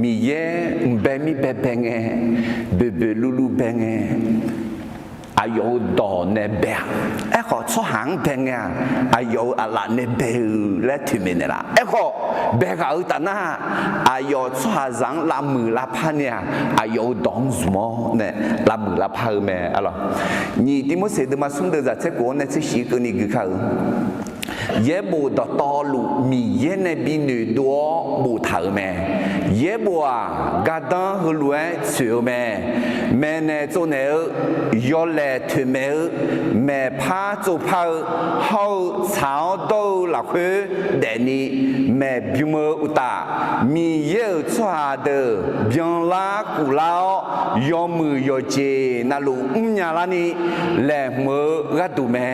Miqyaer mqbae mirbae bae ngae, boeqboeq luvluv bae ngae, aqyawf-euq dawq nae bae-a. Aerkhawf, tsawrhaq-anr bae ngae-aq, aqyawf-euq aqlaf nae bae-eu laer toeqmaeq naeqlaf. Aerkhawf, bae ghaq-eu taf nar, aqyawf tsawrhaqzaq-anr lavmuiq lavpar ni-aq, aqyawf-euq dawq-anr zmq-awr nae lavmuiq lavpar-eu mae arlawq. Nyiq Tivmorseq deuvma smr deuvzaq tser khof-anr nae tser shif keuvni gui kar-eu, yaerbof dawqtawvluf Miqyaer nae bi noeqdov-awr boftaq-euq mae. Yaerbof-aq, gardanr heulof-aer tsoeq-eu mae. Maeqnaeq tsovnaeq-eu, yawlaeq toeqmaeq-eu, maeqpar tsovpar-eu, hawr-eu tsaq-awr dawr-eu lafkhoer daefni maeqbym-eu uqtaf, Miqyaer-euq tsawrhaq deuq byanlar kuflar-awr, yawmuiq yawqjeq navluf mrnya larni laeqhmq-eu gharduq mae.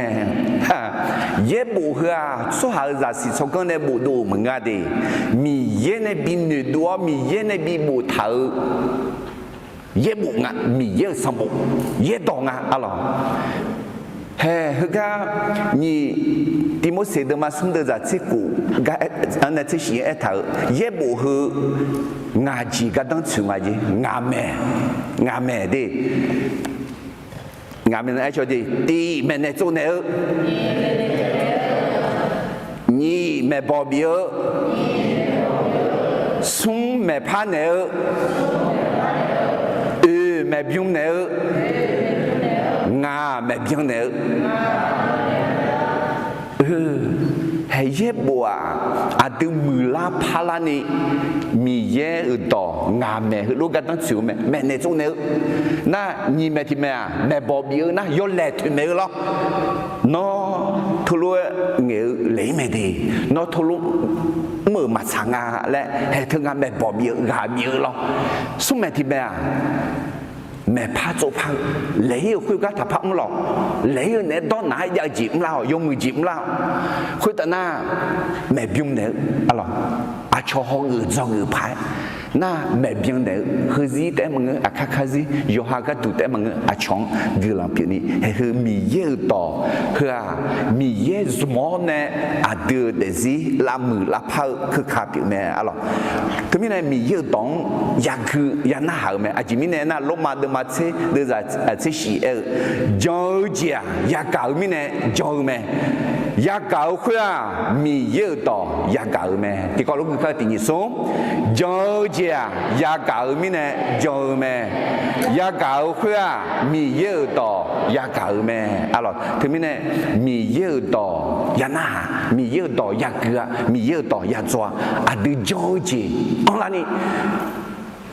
Yaerbof heu-aq, tsawrhaq-euq zaqsiq tsawrganr nae bofdov-euq maqngeur de. Miqyaer nae bi noeqdov-awr, Miqyaer nae bi boftaq-eu yaerbof nga, Miqyaer-euq sanqbof, yaerdawq nga arlawq. Hae, heugar nyiq Tivmorseq deuvma smr deuvzaq tser khof gar-anr nae tser shif-anr aertaq-euq yaerbof heu ngaq jeq gardanr tsoeq nga jeq, ngaq maeq, ngaq maeq de. Ngaq maeq-anr aer caw de, tiq maeqnaeq tsovnaeq-eu, nyiq maeqbawq bif-eu, smr maeqpar naeq-eu, oeq maeqbym naeq-eu, ngaq maeqbyan naeq-eu. Hae, yaerbof-aq, aqdui muiqlar parlarni Miqyaer-euq dawq ngaq maeq heulof gardanr tsoeq-eu mae, maeqnaeq tsovnaeq-eu. Nar nyiq maeq tiq maeq-aq, maeqbawq bif-eu nar yawlaeq toeqmaeq-eu lawr. Nawr teulof-aer ngaeq-eu laeq-ir mae de. Nawr teulof mr-euq maqtsaq nga laer hae teu nga maeqbawq bif-eu ghaq bif-eu lawr. Smr maeq tiq maeq-aq, maeqpar tsovpar-eu, laeq-ir-euq khoergar taqpar mr lawq. Laeq-ir-eu naeq-aer dawrnaq-aer jav-eu jeq mrlar-awq, yawmuiq jeq mrlar-awq. Khoertav nar, maeqbym naeq-eu arlawq. aqcawq hawgeuf dzawgeuf paq-aer nar maeqbyan naeq-eu heuzir taef-aer maqngeur, aqkar karzir yawqha gharduq taef-aer maqngeur, aqcawq-anr guiqlanq pyeufni haeq heu Miqyaer-euq dawq heu-aq, Miqyaer zmq-awr nae aqdui-euq daefzir lavmuiq lavpar-eu keuka pyeuf mae arlawq. Teumirnae Miqyaer-euq dawq-anr yagui yanarhaq-eu mae. Aqjeq mirnae nar, Lormav deuvma tser deuvzaq tser shif aer-eu, jan-eu jeq-aq yagaq-eu mirnae jan-eu mae. Yagaq-eu khoer-aq, Miqyaer-euq dawq yagaq-eu mae. Tiqkawv lof gui kar-eu tiq nyiq smr, jan-eu jeq-aq yagaq-eu mirnae jan-eu mae. Yagaq-eu khoer-aq, Miqyaer-euq dawq yagaq-eu mae arlawq. Teumirnae Miqyaer-euq dawq yanarhaq, Miqyaer-euq dawq yagui-a, Miqyaer-euq dawq yadzaw-a. Aqdui jan-eu jeq anrlarni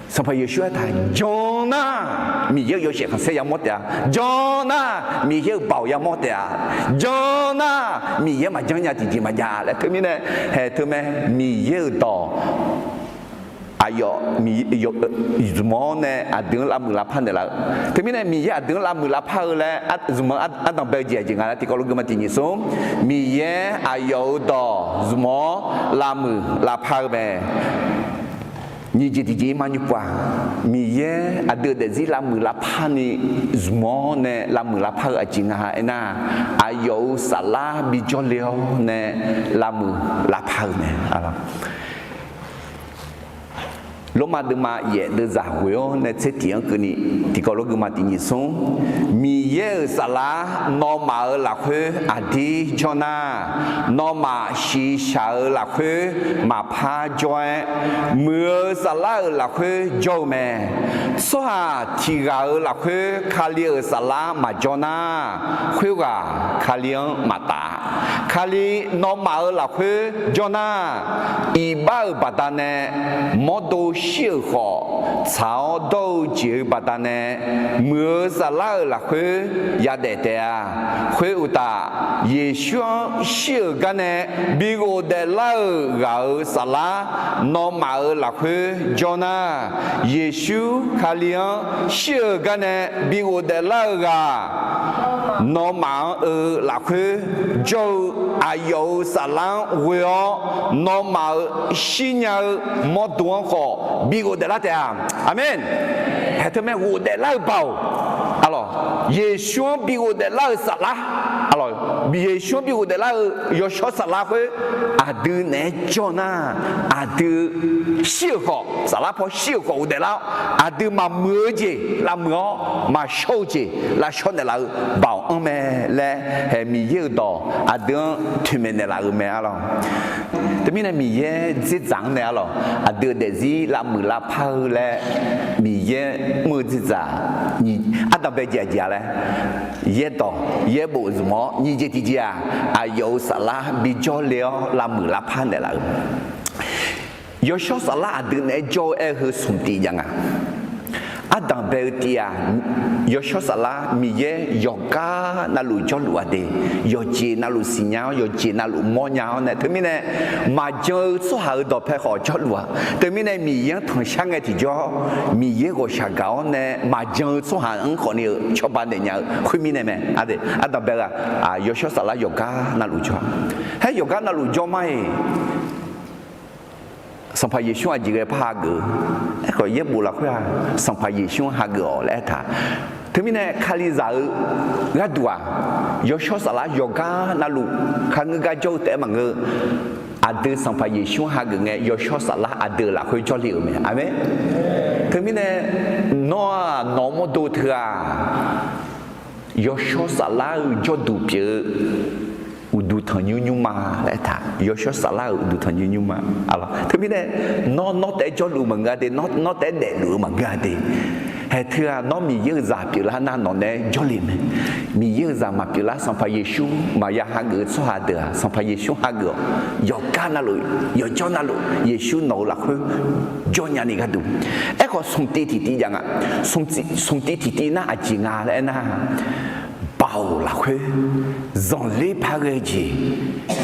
Sanqpaq Yeqsur aertaq, jan nar Miqyaer-euq yawshaef khanqsaer yamawr taef-a. Jan nar Miqyaer-euq baoq yamawr taef-a. Jan nar Miqyaer maqjanr nya tiqjeq maqjav laer. Teumirnae haeq teumae Miqyaer-euq dawq aqyawf zmq-awr nae aqdui-anr lavmuiq lavpar naeqlaf-eu. Teumirnae Miqyaer aqdui-anr lavmuiq lavpar-eu laer zmq-eu ardanq bae-eu jeq aqjeq nga laer tiqkawv lof gui ma tiq nyiq smr, Miqyaer aqyawf-euq dawq zmq-awr lavmuiq lavpar-eu mae. Nyiq jeq tiqjeq-ir mar nymr pov-aq, Miqyaer aqdui-euq daefzir lavmuiq lavpar ni zmq-awr nae lavmuiq lavpar-eu aqjeq nga aernar, aqyawf-euq saflar bijawr le-awr nae lavmuiq lavpar-eu mae. Lormav deuvma yaef deuvzaq ghoeq-awr nae tser tiq-anr keuvni tiqkawv lof gui ma tiq nyiq smr, Miqyaer-euq saflar nawmaf-euq lafkhoer aqdir jawr nar, nawmaf shiqshaq-euq lafkhoer maqpar jawr-aer, muiq-eu saflar-euq lafkhoer jawr-eu mae. Tsawrhaq tiq ghaq-euq lafkhoer Kali-euq saflar maqjawr nar, khoerghaq Kali-anr maqtaf. Kali nawmaf-euq lafkhoer jawr nar, iqbax-euq baqdanae mawrdo shir-euq khawf, tsaq-awr dawr-eu jeq-euq baqdanae muiq-eu saflar-euq lafkhoer yadaef taef-a. Khoeruqtaf, Yeqsur-anr shir-euq garnae bi ghofdaef lar-euq ghaq-euq saflar nawmaf-euq lafkhoer jawr nar, Yeqsur Kali-anr shir-euq garnae bi ghofdaef lar-eu ghaq nawmaf-anr-eu lafkhoer jawr-eu aqyawf-euq saflar-anr ghoe-awr, nawmaf-euq shirnya-eu mawrdo-anr khawf bi ghofdaef lar taef-a. Aqmeq. Haeq teumae ghofdaef lar-eu baoq, arlawq, Yeqsur-anr bi ghofdaef lar-eu saflar, arlawq, Yeqsur-anr bi ghofdaef lar-eu yawshawr saflar khoer aqdui naeq-aer jawr nar, aqdui shir-euq khawf, saflar paw shir-euq khawf ghofdaef lar-awr, aqdui maqmuiq-eu jeq lavmuiq-awr, maqshawr-eu jeq lavshawr naeqlaf-eu baoq anr mae laer, haeq Miqyaer-euq dawq aqdui-anr toeqmaeq naeqlaf-euq mae arlawq. Teumirnae Miqyaer dzerdzaq-anr nae arlawq, aqdui-euq daefzir lavmuiq lavpar-eu laer Miqyaer mr-eu dzerdzaq ardanq bae jeq aqjeq-a laer, yaerdawq yaerbof zmq-awr nyiq jeq tiqjeq-aq, aqyawf-euq saflar bijawr le-awr lavmuiq lavpar naeqlaf-euq. Yawshawr saflar aqdui naeq-aer jawr-eu aer-eu heu smq tiv jav nga. Ardanq bae-eu tiv-aq, yawshawr saflar Miqyaer yawqgar navluf jawrluf-a de, yawqjeq navluf siqnya-awr yawqjeq navluf mawrnya-awr nae teumirnae maqjan-eu tsawrhaq-euq dawqpae khawf jawrluf-a. Teumirnae Miqyaer-anr tanqshar ngae tiqjawr, Miqyaer ghawqshaq gaq-awr nae maqjan-eu tsawrhaq-anr khawfni-eu cawba naeq nya-eu khoermirnae mae. Ardanq bae-eu-aq, yawshawr saflar yawqgar navluf jawr-a. Haer yawqgar navluf jawr mar-iq, Sanqpaq Yeqsur aqjeq ghae par hageuf-eu. Aerkhawf yaerbof lafkhoer-aq, Sanqpaq Yeqsur-anr hageuf-awq laer aertaq. Teumirnae Kalizaq-eu gharduq-aq, yawshawr saflar yawqgar navluf kharngeur gar jawr-eu taef-aer maqngeur. Aqdui Sanqpaq Yeqsur-anr hageuf ngae, yawshawr saflar aqdui-euq lafkhoer jawrle-euq mae. Aqmeq. Teumirnae nawr-aq nawq-eu mawrdo teu-aq, yawshawr saflar-eu jawrduq pyeuf-eu uqduq tanqnymr nymrma laer aertaq. Yawshawr saflar-euq uqduq tanqnymr nymrma. Teumirnae nawr, nawr taef-aer jawrluf-eu maqngeur-a de, nawr, nawr taef-aer daefluf-eu maqngeur-a de. Haeq teu-aq nawr Miqyaer-euq zaq pyeuflar nar nawq nae jawrle mae. Miqyaer-euq zaq maqpyeuflar Sanqpaq Yeqsur maqya hageuf-eu tsawrhaq deuq-aq, Sanqpaq Yeqsur hageuf-awq. Yawqgar navluf, yawqjawr navluf Yeqsur nawq-eu lafkhoer jawrnya ni gharduq. Aerkhawf smq tiv tiqtiv jav nga. Smq tiv tiqtiv nar aqjeq nga laer aernar, baoq lafkhoer zanqler par ghae jeq,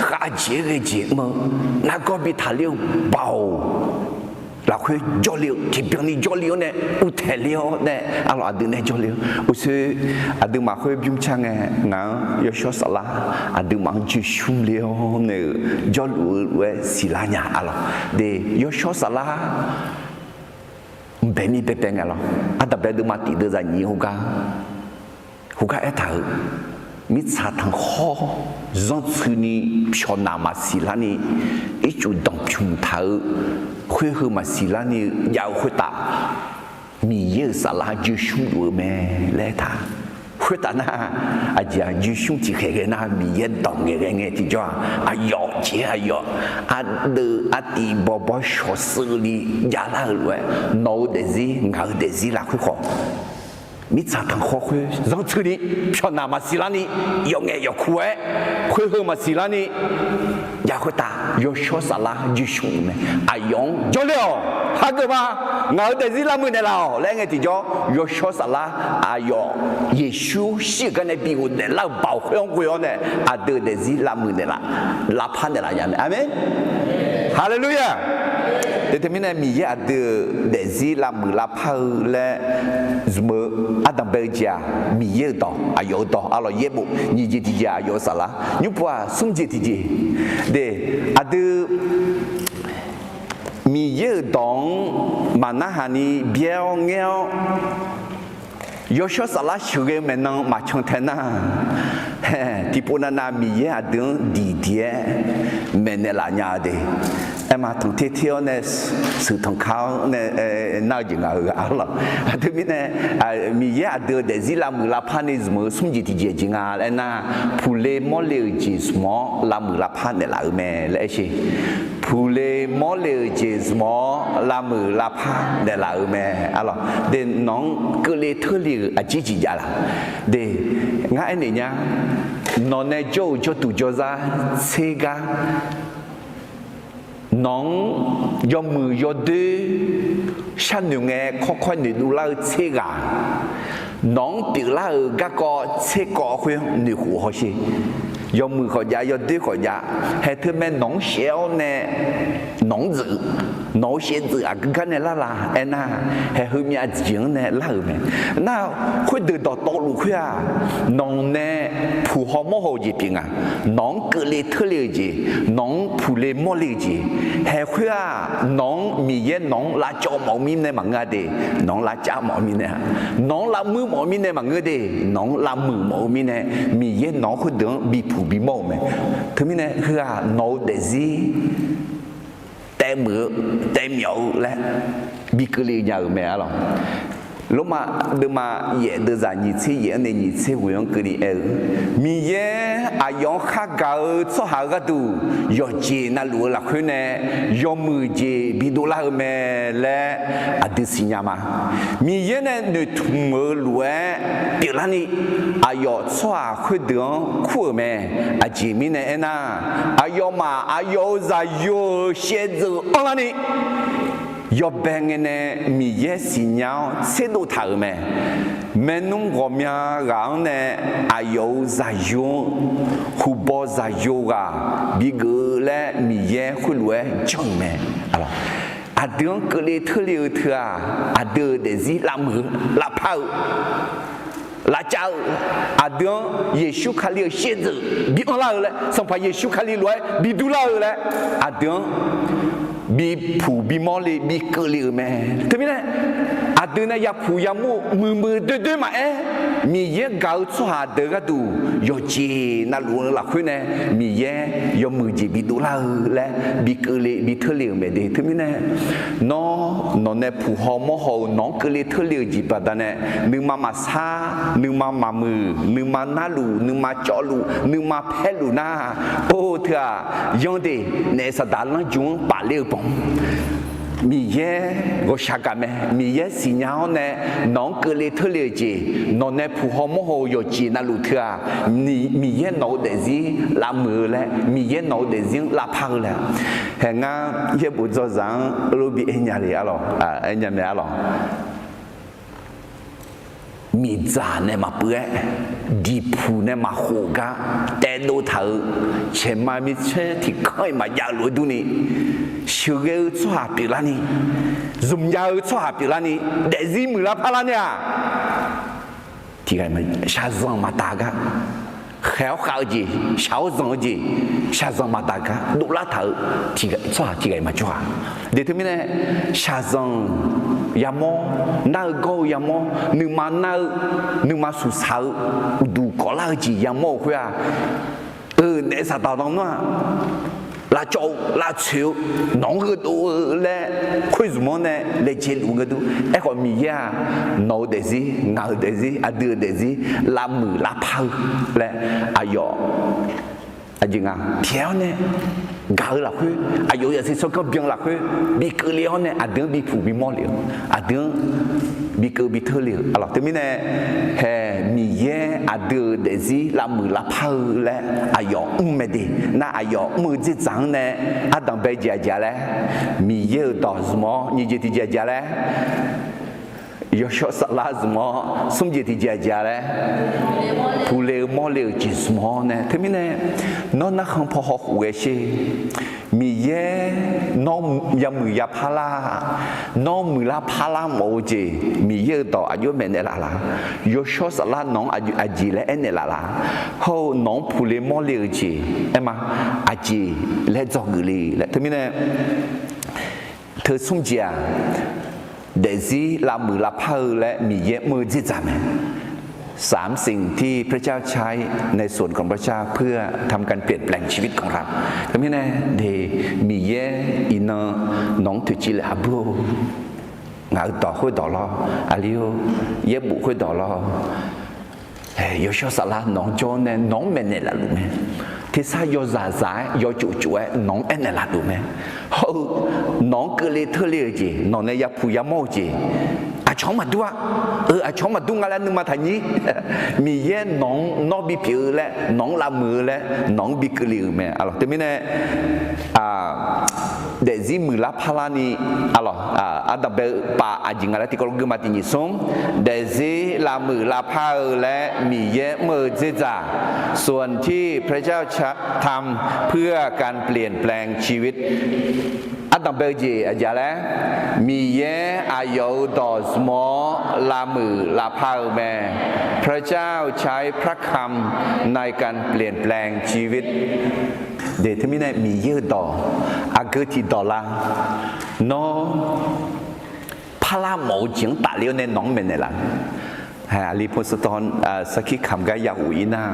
khavjeq-aer ghae jeq mr-eu, nargawr bi taqler-eu baoq lafkhoer jawrle-eu tiqbyan ni jawrle-awr nae uvtaeq le-awr nae arlawq aqdui nae jawrle-eu uqshoe aqduimaf khoer bymr car ngae ngaq-anr yawshawr saflar aqduimaf-anr joeqshmr le-awr nae-euq jawrluf-eu lof-aer siqlar nya arlawq. De, yawshawr saflar mqbae mir baebae ngae lawr. Ardanqbae deuvma tiq deuv zaq nyiq heugar heugar aertaq-euq, mirtsaq tanqkhawr zanrtsuini pyawqnaq maqsiq larni ircuf danqpymq taq-eu, khoerheu maqsiq larni jav-eu khoertav Miqyaer-euq saflar joeqshmr luf-eu mae laer aertaq. Khoertav nar, aqjeq-aq joeqshmr tiqkhaeq ghae nar Miqyaer dawq ngaeqghae ngae tiqjawr-aq aqyawf jeq-aer aqyawf ardeuv artiv bawbawr shawqsheuvni javlar-eu lof-aer nawq-eu daefzir ngaq-eu daefzir lafkhoer khawf mirtsaq tanqkhawr khoer zanrtsuini pyawqnaq maqsiq larni yawf ngaef yawf kur-aer khoerheu maqsiq larni jav khoertav yawshawr saflar joeqshmr luf mae. Aqyawf-anr jawrle-awq, hageuf ma, ngaq-euq daefzir lavmuiq naeqlaf-awq laer aer ngae tiqjawr yawshawr saflar aqyawf Yeqsur shir-euq gar nae bi ghofdaef lar-euq baoq khoer-anr ghoe-awr nae aqdui-euq daefzir lavmuiq naeqlaf, lavpar naeqlaf nya mae. Aqmeq. Haleluya. Teumirnae Miqyaer aqdui-euq daefzir lavmuiq lavpar-eu laer zmq-eu ardanqbae-eu jeq-aq Miqyaer-euq dawq aqyawf-eu dawq arlawq yaerbof nyiq jeq tiqjeq aqyawf-eu saflar nymr pov-aq smr jeq tiqjeq. De, aqdui Miqyaer-euq dawq-anr maqnarhaq ni byaer-awr ngaer-awr yawshawr saflar sheuqghae-eu maeqnan maqcan tae nar, hae, tiqpov navnav Miqyaer aqdui-anr diqdiq-aer maeqnaeq laf nya-eu de. Aerma tanqter ter-awr nae sheuq tanq ka-awr nae nar-eu jeq nga-eu ghaq arlawq. Teumirnae Miqyaer aqdui-euq daefzir lavmuiq lavpar ni zmq-eu smr jeq tiqjeq jeq nga laer nar, puqle mawrle-euq jeq zmq-awr lavmuiq lavpar naeqlaf-eu mae laer aer sher. Puqle mawrle-euq jeq zmq-awr lavmuiq lavpar naeqlaf-eu mae arlawq. De, nawq-anr keuvle teurle-euq aqjeq jeq jav laq? De, ngar aernaeq nya, nawq nae jawr-euq jawrduq jawrzar tser gar, nawq-anr yawmuiq yawdoer sharnoeq ngae kawrkawr noeqdov lar-eu tser ghaq, nawq-anr pyeuflar-euq garkawv tser kawv khoer noeqkhof hawsher. Yawmuiq khawf jav, yawdoer khawf jav, hae teumae nawq-anr shaev-awr nae nawq-anr dzeuf, nawq-eu shaev dzeuf aqgeu gar nae lar la aernar, hae heumyav jeq-anr nae lar-euq mae. Nar, khoerdeuq dawqtawvluf khoer-aq, nawq nae puq haw mawr haw-eu jeq pyeuf nga. Nawq-anr keuvle teurle-eu jeq, nawq-anr puqle mawrle-eu jeq, hae khoer-aq nawq-anr Miqyaer nawq-anr lavcawv mawf-eu mirnae maqngeur-a de. Nawq-anr lavcav mawf-eu mirnae, nawq-anr lavmuir mawf-eu mirnae maqngeur de. Nawq-anr lavmuiq mawf-eu mirnae Miqyaer nawq-anr khoerdeuq-anr bipuq bimawr-euq mae. Teumirnae heu-aq nawq-eu daefzir taevmuiq-eu taevmyawf-eu laer bi keuvle nya-euq mae arlawq. Lormav deuvma yaef deuvzaq nyiq tser yaef-anr nae nyiq tser ghoeq-anr keuvle aer-eu, Miqyaer aqyawf-anr khar gaq-eu tsawrhaq-eu gharduq yawqjeq navluf-eu lafkhoer nae yawmuiq jeq bidov lar-eu mae laer aqdui siqnya ma. Miqyaer nae noeqtmq-eu lof-aer pyeuflarni aqyawf tsawrhaq khoerdeuq-anr kur-euq mae. Aqjeq mirnae aernar, aqyawfmaf aqyawf-euq zaqyo-euq shaevdzeuf anrlarni yawbae ngae nae Miqyaer siqnya-awr tserdov taq-euq mae. Maernmr ghawqmya ghaq-anr nae aqyawf-euq zaqyo-anr huqbaw zaqyo ghaq bigeuf-eu laer Miqyaer khoerlof-aer janr-euq mae. Aqdui-anr keuvle teurle-eu teu-aq, aqdui-euq daefzir lavmuiq-eu lavpar-eu lavcav-eu, aqdui-anr Yeqsur Kali-euq shaevdzeuf bi anrlar-eu laer, Sanqpaq Yeqsur Kali lof-aer bi durlar-eu laer, aqdui-anr bipuq bimawr le bi keuvle-euq mae. Teumirnae aqdui nae yapuq yamawr-eu muiqmuiq doerdoer maqaer, Miqyaer gaq-eu tsawrhaq deuq gharduq yawqjeq navluf-eu lafkhoer nae Miqyaer yawmuiq jeq bidov lar-eu laer bi keuvle bi teurle-euq mae de. Teumirnae nawr nawq nae puq haw mawr haw-eu nawq-anr keuvle teurle-euq jeq baqdanae, nuima maqsar, nuima maqmuiq, nuima narluf, nuima cawvluf, nuima paerluf nar, or teu-aq, yanr de, naef Saqdaq lanrju-anr pafler-eu banq Miqyaer ghawqshaq gaq mae. Miqyaer siqnya-awr nae nawq-anr keuvle teurle-euq jeq, nawq nae puq haw mawr haw-eu yawqjeq navluf teu-aq, Miqyaer nawq-eu daefzir lavmuiq-eu laer, Miqyaer nawq-eu daefzir-anr lavpar-eu laer. Hae ngar yaerbof dzawzaq-anr lof bi aer nya le arlawq, aer nya mae arlawq. Miq diqdzaq nae maqpuiv-aer, diqpuq nae maqkhof gar taedov taq-euq caeqma micaer tiqkanr-iq maqjav-eu lof-aer durni, sheuqghae-eu tsawrhaq pyeuflarni, zmqnya-eu tsawrhaq pyeuflarni, daefzir muiqlar parlar nae-aq, tiqghaq shaqzanq maqdaq gar, khaeq-awr khav-eu jeq, shaq-awr zanq-eu jeq, shaqzanq maqdaq gar dovlar taq-eu tsawrhaq tiqghaq-iq maqjawr-a. Deuq teumirnae, shaqzanq yamawr, nar-eu gawr-eu yamawr, nuima nar-eu, nuima suqsaq-eu, uqduq kawvlar-eu jeq yamawr-euq khoer-aq, euq naef saqdaq nan nar-aq, lavcawv-eu lavtsoeq-eu, nawq-anr gheudov-eu laer khoer zmq-anr nae laejae luf-eu gharduq, aerkhawf Miqyaer-aq, nawq-eu daefzir, ngaq-euq daefzir, aqdui-euq daefzir, lavmuiq lavpar-eu laer, aqyawf aqjeq nga pyaeq-awr nae gaq-eu lafkhoer, aqyawf-euq zaqsiq tsawrganr byan lafkhoer bi keuvle-awr nae aqdui-anr bipuq bimawr le-eu, aqdui-anr bikeuv biter le-euq. Aqlawq teumirnae, hae, Miqyaer aqdui-euq daefzir lavmuiq lavpar-eu laer aqyawf mr mae de. Nar aqyawf mr-eu dzerdzaq-anr nae ardanq bae jeq aqjeq-a laer, Miqyaer-euq dawq zmq-awr nyiq jeq tiqjeq aqjeq-a laer, Yawshawr Saflar zmq-awr smr jeq tiqjeq aqjeq-a laer, puqle-eu mawrle-euq jeq zmq-awr nae teumirnae, nawr narkhan paw hawkhof ghae sher. Miqyaer nawr yamuiq yapar lar, nawr muiqlar parlar mawf-eu jeq Miqyaer-euq dawq aqjox maeqnaeq laf la? Yawshawr Saflar nawq-anr aqjeq laer aernaeq laf la? Hawr-eu nawq-anr puqle mawrle-euq jeq aerma aqjeq laer dzawgeuf le laer teumirnae, teu smr jeq-aq, daefzir lavmuiq lavpar-eu laer Miqyaer mr-eu dzerdzaq mae. สามสิ่งที่พระเจ้าใช้ในส่วนของพระเจ้าเพื่อทำการเปลี่ยนแปลงชีวิตของเรา Teumirnae, Miqyaer iqnan nawq-anr toeqciv laef aqbur-or, ngaq-euq dawq khoerdawq lawr, aqli-or, yaerbof khoerdawq lawr, Yawshawr Saflar nawq-anr jawr-awr nae nawq-anr maeqnaeq laf luf mae. Tersar yawzaq zaq-aer yawtsof tsof-aer nawq-anr aernaeq laf luf mae. Hawr-eu nawq-anr keuvle teurle-euq jeq, nawq nae yapuq yamawr-eu jeq, aqcawq-anr maqdur-a. Eu, aqcawq-anr maqdur nga laer nuima taqnyir. Miqyaer nawq-anr nawr bipyeuf-eu laer, nawq-anr lavmuiq-eu laer, nawq-anr bikeuv le-euq mae. Aqlawq teumirnae, daefzir muiqlar parlarni, aqlawq, ardanq bae-eu pav aqjeq nga laer tiqkawv lof guima tiq nyiq smr, daefzir lavmuiq lavpar-eu laer Miqyaer mr-eu dzerdzaq, ส่วนที่พระเจ้าทำเพื่อการเปลี่ยนแปลงชีวิต Ardanq bae-eu jeq aqjeq laer, Miqyaer aqyawf-euq dawq zmq-awr lavmuiq lavpar-eu mae. พระเจ้าใช้พระคำในการเปลี่ยนแปลงชีวิต Deuq teumirnae Miqyaer-euq dawq aqgeu tiqdawq lar, nawr parlar mawf-eu jeq-anr tafle-awr nae nawq-anr maeqnaeq laf. Aqli pov sawtawv sarkir kamq gar yahuq-ir nar,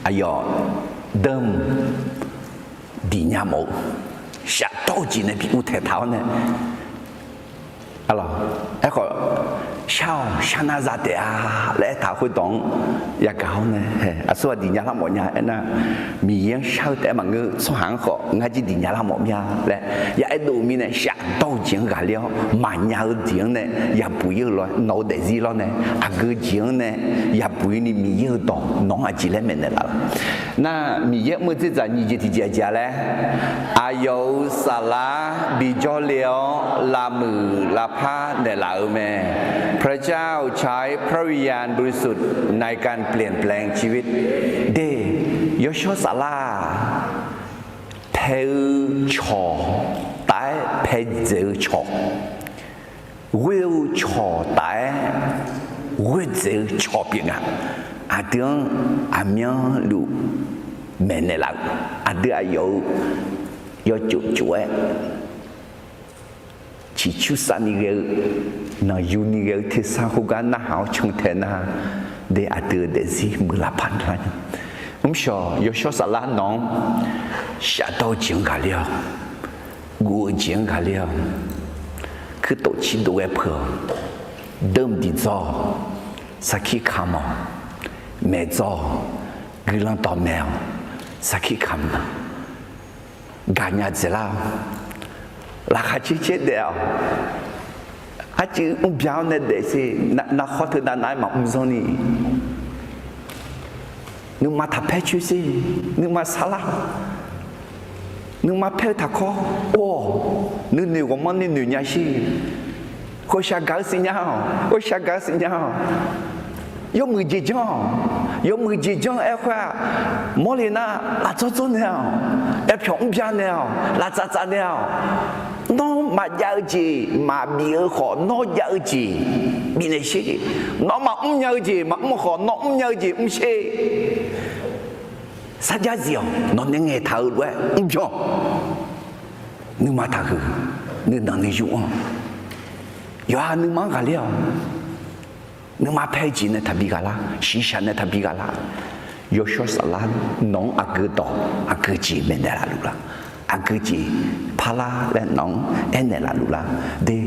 aqyawf danr diqnya mawf-eu shafdawr-eu jeq nae bi uvtaeq taq-awr nae, aerkhawf, shar-awq, shar nar za taef-a laer aertaq-eu khoerdawq-anr yagaq-awr nae, aqsur ghaq diqnya lar mawf nya aernar, Miqyaer-anr shar-eu taef-aer maqngeur, tsawrhaq-anr khawf ngar jir diqnya lar mawf mya laer ya aerdov-eu mirnae, shafdawr-eu jeq-anr ghaqler-awr maqnya-eu jeq-anr nae yabuq-ir-eu lof-aer, nawq-eu daefzir lawr nae aqgeu jeq-anr nae yabuq-ir ni Miqyaer-euq dawq nawq-anr aqjeq laer maeqnaeq laf la? Nar, Miqyaer mr-eu dzerdzaq nyiq jeq tiqjeq aqjeq-a laer, aqyawf-euq saflar bijawr le-awr lavmuiq lavpar naeqlaf-eu mae. พระเจ้าใช้พระวิญญาณบริสุทธิ์ในการเปลี่ยนแปลงชีวิต Deuq, Yawshawr Saflar-aq, pae-eu cawq taf-aer pae dzaeq-eu cawq, ghoer-eu cawq taf-aer ghoer dzaeq-eu cawq pyeuf nga. Aqdui-anr aqmyanluf maeqnaeq laf-eu, aqdui aqyawf-euq yawtsof tsof-aer ciqcursav ni ghae-eu, nanqyu ni ghae-eu tersar khoergar narhaq-awr cantae nar, de aqdui-euq daefzir muiqlar paq nar. Mrshawq Yawshawr Saflar nawq-anr shafdawr-eu jeq-anr ghaqler-awq, guv-eu jeq-anr ghaqler-awq, kuirtof cirdov ghae peuq-awq, deuvmq diq dzawr-awq, sarkir kamq-awq, maeq dzawr-awq, guiqlanq dawqmaeq-awq, sarkir kamq-awq, gaqnya dzaeqlar-awq, laqkhaq caer caer daef-awq, arcuiv mrbya-awr nae daef sher, narkhawr teunav nav-aer maqmr zanr ni, nuima taqpaer coer sher, nuima sarlar-awq, nuima paer-eu taqkawr or-awq, nuinoeq ghawqmanr ni noeq nya sher, Ghawqshaq gaq-eu siqnya-awq, ghawqshaq gaq-eu siqnya-awq. Yawmuiq jeq janr-awq, yawmuiq jeq janr-aer khoer-aq, mawrle nar lavdzawr dzawr naeq-awq, aerpyawq mrbya naeq-awq, lavtsaf tsaf naeq-awq. Nawr maqjav-eu jeq maqbif-eu khawf, nawr jav-eu jeq bifnaeq sher. Nawr maqmr nya-eu jeq maqmr-eu khawf, nawr mr nya-eu jeq mr sher. Sarjax zif-awq, nawq nae ngaeqtaq-euq lof-aer mrbyan. Nuima taqhuiq, nuinanq nuiyu anr-awq. Yawqha nuima-anr ghaqler-awq. Nuima paer-eu jeq nae taqbi ghaq lar, shiqshaq nae taqbi ghaq lar. Yawshawr Saflar nawq-anr aqgeu dawq, aqgeu jeq maeqnaeq lafluf lar, aqgeu jeq parlar laer nawq-anr aernaeq lafluf lar. De,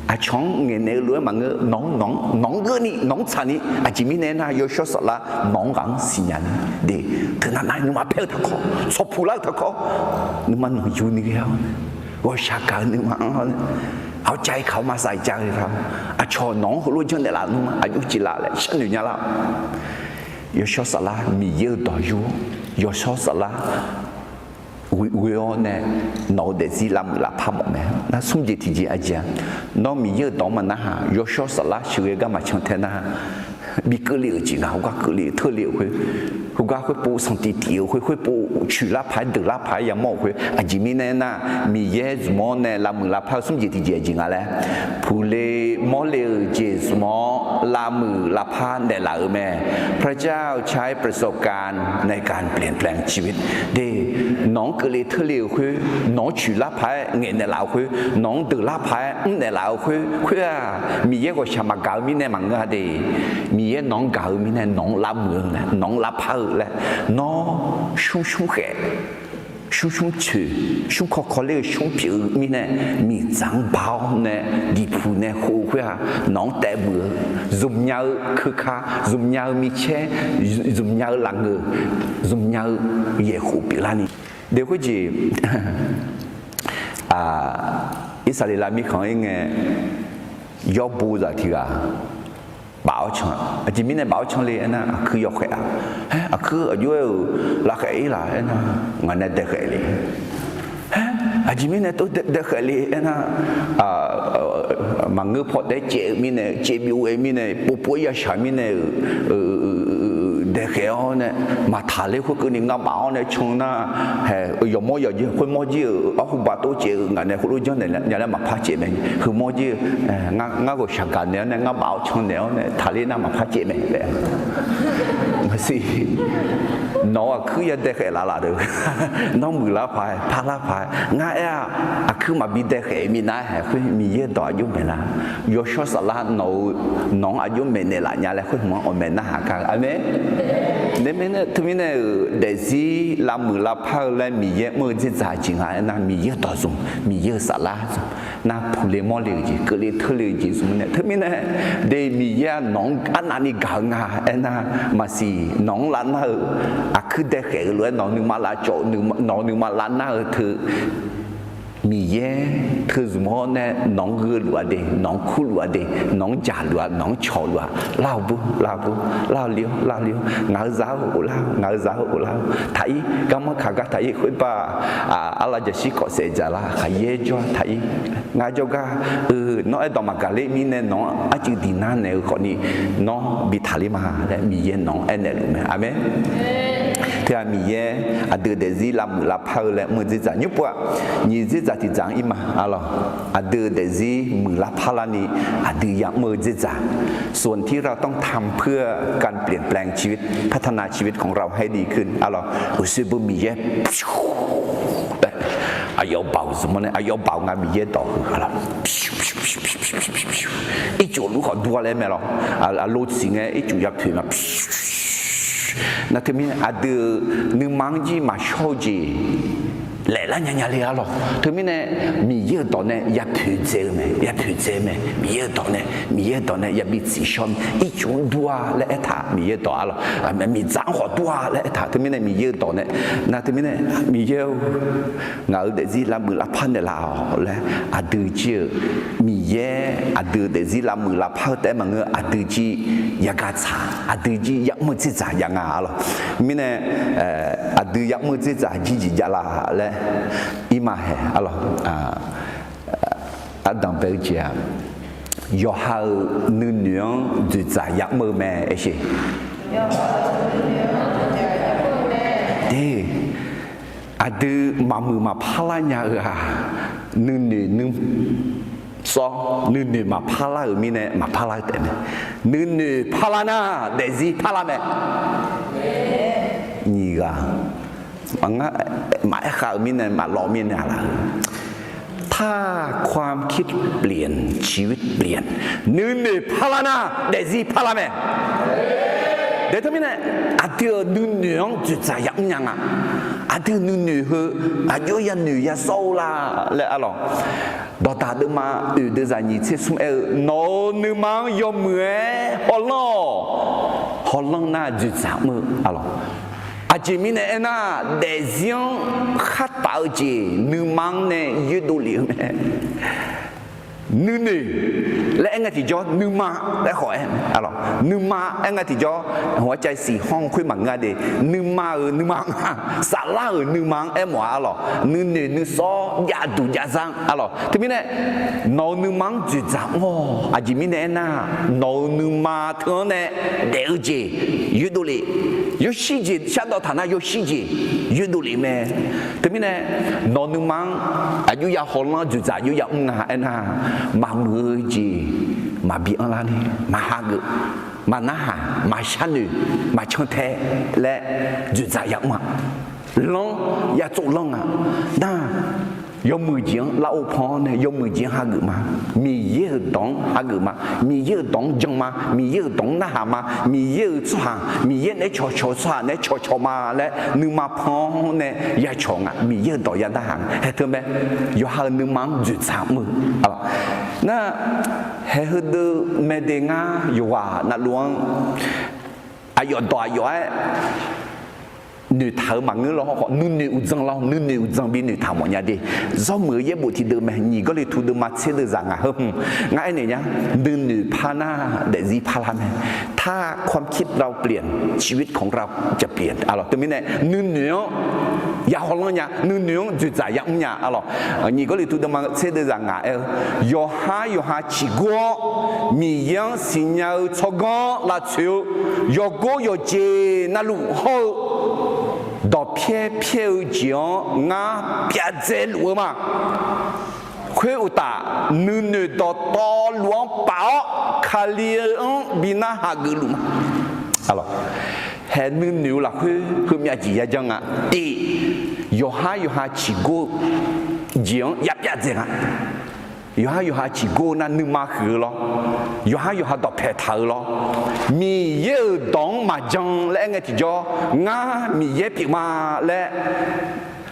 aqcawq-anr ngaeqnaeq-eu lof-aer maqngeur, nawq-anr, nawq-anr, nawq-anr geurni, nawq-anr tsaqni, aqjeq mirnae aernar, Yawshawr Saflar nawq-anr ghaq-anr siqnya ni. De, teunav nav nuima paer-eu taqkawr, tsawqpuq lar-eu taqkawr, nuima nanqyuni ghae-awr, ghawqshaq gaq-eu nuima anr-awr, aqcav-ir kaq-awr maqsaq-ir jav-eu kaq, aqcawq nawq-anr heulof janrnaeq laf nmr-a, aqjox jeq laf laer sharnoeq nya lar. Yawshawr Saflar Miqyaer-eu dawq yur-awr, Yawshawr Saflar ghoe-awr nae nawq-eu daefzir lavmuiq lavpar mawf mae. Nar smr jeq tiqjeq aqjeq-a, nawr Miqyaer-euq dawq-anr maqnarhaq, Yawshawr Saflar sheuqghae gar maqcan tae nar, bi keuvle-euq jeq nga, heugar keuvle-eu teule-euq khoer, heugar khoerpov sanqtif tif-euq khoer, khoerpov coeq lar paq-aer deuq lar paq-aer yamawr-euq khoer, aqjeq mirnae aernar, Miqyaer zmq-awr nae lavmuiq lavpar-eu smr jeq tiqjeq aqjeq nga laer, puqle mawrle-euq jeq zmq-awr lavmuiq lavpar naeqlaf-euq mae. พระเจ้าใช้ประสบการณ์ในการเปลี่ยนแปลงชีวิต De, nawq-anr keuvle teule-euq khoer, nawq-anr coeq lar paq-aer ngaeqnaeq laf-euq khoer, nawq-anr deuq lar paq-aer mrnaeq laf-euq khoer, khoer-aq, Miqyaer ghawqshaq maqgaq-eu mirnae maqngeur-a de. Miqyaer nawq-anr gaq-eu mirnae nawq-anr lavmuiq-eu laer, nawq-anr lavpar-eu laer, nawr smr smr khaef, smr smr coeq, smr kawv kawv ler-eu smr pyeuf-eu mirnae, miqdzaq-anr ba-awr nae, diqpuq nae khof-eu khoer-aq, nawq-anr taef buiq-eu, zmqnya-eu keuka, zmqnya-eu micaer, zmqnya-eu lafngeuq, zmqnya-eu yaeqkhof pyeuflarni. De khoerjeq, Irsaqleqlav mirkhanq-anr ngae, yawr bo zaq tiq ghaq baf-awr can. Aqjeq mirnae baf-awr can le aernar, aqkuir yawkhaef-a. Haer, aqkuir aqjox-aer-euq lavkhaef-ir laf aernar, ngaq nae daekhaef le. Haer, aqjeq mirnae tov daekhaef le aernar, maqngeur paw taef-aer caev-eu mirnae, caevbyov-aer mirnae, povpov-aer yashaq mirnae-euq daekhaef-awr nae, maqtaq ler khoerkeuvni ngar baf-awr nae can nar, hae, yawqmawr yawqjeq khoermawr jir-euq arhuba tov caev-eu ngaq nae khoerlof janrnaeq nya laer maqpar caev mae. Heumawr jir-eu, ngar ghawqshaq gaqnaeq-awr nae, ngar baf-awr can naeq-awr nae taqler nar maqpar caev mae laer. Maqsiq, nawq-eu aqkuir ya daekhaef laf laf deuq, nawr muiqlar paq-aer, parlar paq-aer, ngar aer-aq, aqkuir maqbi daekhaef minav-aer haeq khoer Miqyaer dawq aqjox maeqla. Yawshawr Saflar nawq-eu, nawq-anr aqjox maeqnaeq laf nya laer khoer hmq-anr awqmaeq narhaq gar-eu. Aqmeq. Nae mirnae teumirnae-euq daefzir lavmuiq lavpar-eu laer Miqyaer mr-eu dzerdzaq jeq nga aernar, Miqyaer-eu dawq zmq, Miqyaer-eu Saflar zmq. Nar puqle mawrle-euq jeq, keuvle teule-euq jeq zmq-eu nae teumirnae, de Miqyaer-aq nawq-anr arnavni gaq-eu nga aernar, maqsiq nawq-anr lavnar-eu, aqkuir daekhaef-eu lof-aer nawq nuima lavcawv, nawq nuima lavnar-eu teu Miqyaer teu zmq-awr nae nawq-anr gheuluf-a de, nawq-anr kurluf-a de, nawq-anr jaqluf-a, nawq-anr cawqluf-a. Lar-awr bur, lar-awr bur, lar-awr ler-awr, lar-awr ler-awr, ngaq-eu zaq-eu of lar-awr, ngaq-eu zaq-eu of lar-awr. Taqir garmanr kaq gar taqir khoerbar, arlav jaqshir kawv saef dzaqlar khaqyaer jawr-a taqir. Ngar jawrgar, eu, nawr aerdawq maqgaq ler mirnae nawq-anr arcuiv diq nar naeq-eu khawfni, nawr bi taqler ma laer Miqyaer nawq-anr aernaeq luf mae. Aqmeq. Teu-aq Miqyaer aqdui daefzir lavmuiq lavpar-eu laer mr-eu dzerdzaq nymr pov-aq, nyiq dzerdzaq tiqdzaq-anr ir ma. Arlawq, aqdui daefzir muiqlar parlarni aqdui ya'mr-eu dzerdzaq. ส่วนที่เราต้องทำเพื่อการเปลี่ยนแปลงชีวิต พัฒนาชีวิตของเราให้ดีขึ้น arlawq, uqshoe beu Miqyaer aqyawf baoq zmq-awr nae, aqyawf baoq nga Miqyaer dawq heu arlawq, ircuf luf khawf dur-a laer mae lawq. Aqlo siq ngae ircuf yapoeq ma. Nar teumirnae aqdui-euq nuima-anr jir maqshawr-eu jeq laeqlar nya nya le arlawq. Teumirnae Miqyaer-euq dawq nae yapoeq dzae-eu mae, yapoeq dzae-eu mae. Miqyaer-euq dawq nae, Miqyaer-euq dawq nae yabi tsiqshawr mae. Ircuf dur-a laer aertaq Miqyaer-euq dawq arlawq. Miqdzaq-anr khawf dur-a laer aertaq teumirnae Miqyaer-euq dawq nae. Nar teumirnae Miqyaer-or, ngaq-euq daefzir lavmuiq lavpar naeqlaf-awq laer aqdui jir-eu Miqyaer aqdui daefzir lavmuiq lavpar-eu taef-aer maqngeur, aqdui jir yagaq tsaq, aqdui jir ya'mr-eu dzerdzaq jav nga arlawq. Mirnae aqdui ya'mr-eu dzerdzaq jir jeq jav la laer ir ma hae arlawq. Ardanq bae-eu jeq-aq, Yawqha-euq nuinoeq-anr dzoeqdzaq yamr-eu mae aersheq. Aqdui maqmuiq maqpar lar nya-eu-aq, nuinoeq nuisawr nuinoeq maqpar lar-euq mirnae maqpar lar-eu taef mae. Nuinoeq parlar nar daefzir parlar mae. Nyiq ghaq, ngar maqaer khav-euq mirnae maqlawq mirnae aqlaf-eu ถ้าความคิดเปลี่ยน ชีวิตเปลี่ยน. Nuinoeq parlar nar daefzir parlar mae. Daef teumirnae, aqdui-euq nuinoeq-anr dzoeqdzaq yamr nya nga. Aqdui nuinoeq heu aqjox yanoeq yasawr-eu la laer arlawq. Dawqdaq deuvma oeq deuvzaq nyiq tser smr aer-eu, nawq-euq nuima-anr yawmuiq-aer hawlanr-awq. Hawlanr nar dzoeqdzaq mr-eu arlawq. Aqjeq mirnae aernar, daefzir-anr khartaf-eu jeq nuima-anr nae yoerdov lef-eu mae. Nuinoeq laer aer ngae tiqjawr nuima laer khawf aer, nuima aer ngae tiqjawr, hawqcav siq hawr khoer maqngeur-a de. Nuima-euq nuima-anr, saflar-euq nuima-anr aermawf-a arlawq. Nuinoeq nuisawr javduq javzar-anr arlawq. Teumirnae nawq-euq nuima-anr dzoeqdzaq mr-awq. Aqjeq mirnae aernar, nawq-euq nuima teu-anr nae daef-eu jeq yoerdov lef. Yawshir jeq shardawv taq nar yawshir jeq yoerdov lef mae. Teumirnae nawq-euq nuima-anr aqjox ya hawlanr dzoeqdzaq aqjox ya mr nga aernar, maqmuiq-eu jeq maqbi anrlar ni, maqhageuf, maqnarhaq, maqshar noeq, maqcan tae laer dzoeqdzaq ya mr-a. Lanr, ya tsov lanr nga. Nar, yawmuiq jeq-anr lar-or pan-awr nae yawmuiq jeq-anr hageuf ma. Miqyaer-euq dawq-anr hageuf ma. Miqyaer-euq dawq-anr jan ma. Miqyaer-euq dawq-anr narhaq ma. Miqyaer-euq tsawrhaq, Miqyaer naeq-aer cawqcawq-eu tsawrhaq naeq-aer cawqcawq ma laer nuima pan-awr nae ya cawq nga. Miqyaer-euq dawq ya narhaq nga. Haeq teu mae, yawqha-euq nuima-anr dzoeqdzaq mr-eu arlawq. Nar, haeq heudeuq mae de ngar yawqghaq navluf-anr aqyawf dawq aqyawf-aer noeqtaq-eu maqngeur lawr khawf nuinoeq uqdzan lawr, nuinoeq uqdzan bi noeqtaq mawf nya de. Zawrmuiq-eu yaerbof tiqdeuv mae, nyiq Gawrliqtu deuvma tser deuvzaq ngaq heu hmq ngar aernaeq nya, nuinoeq par nar daefzir parlar mae. ถ้าความคิดเราเปลี่ยน ชีวิตของเราจะเปลี่ยน arlawq. Teumirnae nuinoeq-anr ya hawlanr nya, nuinoeq-anr dzoeqdzaq ya mr nya arlawq. Nyiq Gawrliqtu deuvma tser deuvzaq ngaq aer-eu, yawqhar yawqha ciqgor-awr, Miqyaer-anr siqnya-eu tsawrganr lavtsoeq-eu yawgor yawqjeq navluf hawr-eu dawqpyaer pyaer-eu jeq-anr ngar pyavdzae luf-eu ma. Khoeruqtaf, nuinoeq dawqtawvluf-anr paf-awr Kali-anr bi narhaq geufluf ma. Haeq nuinoeq-eu lafkhoer heumyav jeq yajanr nga. Tiq, yawqhar yawqha ciqgor-eu jeq-anr ya pyavdzae nga. Yawqhar yawqha ciqgor-eu nar nuima huiq-eu lawr, yawqhar yawqha dawqpaeq taq-eu lawr, Miqyaer-euq dawq-anr maqjan laer aer ngae tiqjawr, ngar Miqyaer pyeuf ma laer,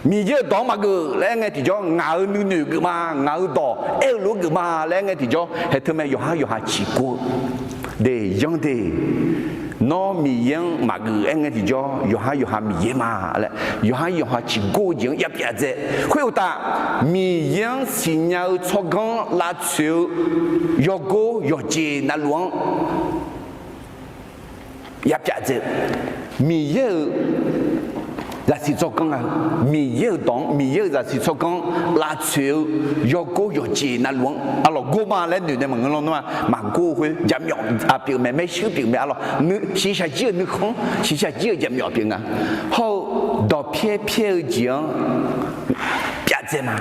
Miqyaer-euq dawq-anr maqgeuf laer aer ngae tiqjawr, ngaq-euq nuinoeq geuf ma, ngaq-euq dawq aer-eu lof-aer geuf ma laer aer ngae tiqjawr, haeq teu mae yawqhar yawqha ciqgor-eu de yanr de. Nawr Miqyaer-anr maqgeuf aer ngae tiqjawr, yawqhar yawqha Miqyaer ma laer yawqhar yawqha ciqgor-eu jeq-anr ya pyavdzae. Khoeruqtaf, Miqyaer-anr siqnya-eu tsawrganr lavtsoeq-eu yawgor yawqjeq navluf-anr ya pyavdzae-eu, Miqyaer-euq zaqsiq tsawrganr nga-eu, Miqyaer-euq dawq-anr, Miqyaer-euq zaqsiq tsawrganr lavtsoeq-eu yawgor yawqjeq navluf-anr arlawq gor ma laer noeq nae maqngeur lawr nar, maqgor-eu khoer jaqmyawf pyeuf mae, maershuir pyeuf mae arlawq. Shiqshaq jir-euq nuikhanr, shiqshaq jir-euq jaqmyawf pyeuf nga. Hawr-eu dawqpyaer pyaer-eu jeq-anr pyavdzae ma,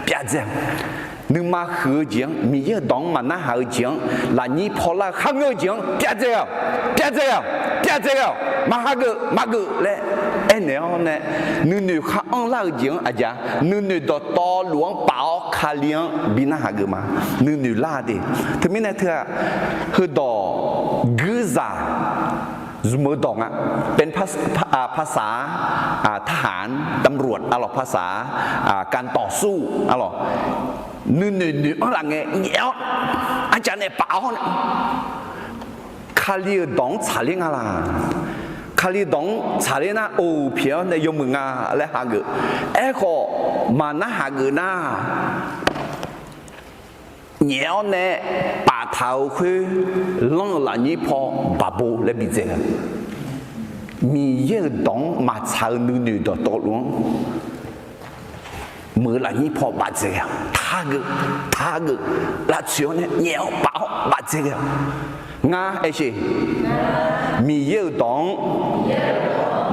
pyavdzae. Nuima huiq-eu jeq-anr, Miqyaer-euq dawq-anr maqnarhaq-eu jeq-anr, lafnyir pawlar-eu kharngeur-eu jeq-anr pyavdzae-awq, pyavdzae-awq, pyavdzae-awq, maqhageuf maqgeuf laer aernaeq-awr nae, nuinoeq khar anrlar-eu jeq-anr aqjeq-a, nuinoeq dawqtawvluf-anr paf-awr Kali-anr bi narhaq geuf ma. Nuinoeq lar de. Teumirnae teu-aq, heudawq guirzaq zmq-eu dawq nga. เป็นภาษา ทหาร ตำรวจ arlawq, ภาษา การต่อสู้ arlawq. Nuinoeq noeq-anr laf ngae nyaef-awr arjaq nae paf-awr nae, Kali-euq dawq-anr tsaqler nga laq? Kali dawq-anr tsaqler nar, oq pyeuf-awr nae yawmuiq nga laer hageuf. Aerkhawf, maqnar hageuf nar, nyaef-awr nae paftaq-euq khoer lanr-eu lafnyir paw baqbo laer bidzae-a. Miqyaer-euq dawq-anr maqtsaq-eu nuinoeq dawqtawvluf-anr muiq-eu lafnyir paw bafdzae-a. Hageuf, taqhageuf, lavtsoeq-awr nae nyaef-awr paf-awr bafdzae ghae-awq. Ngar aersheq, Miqyaer-euq dawq-anr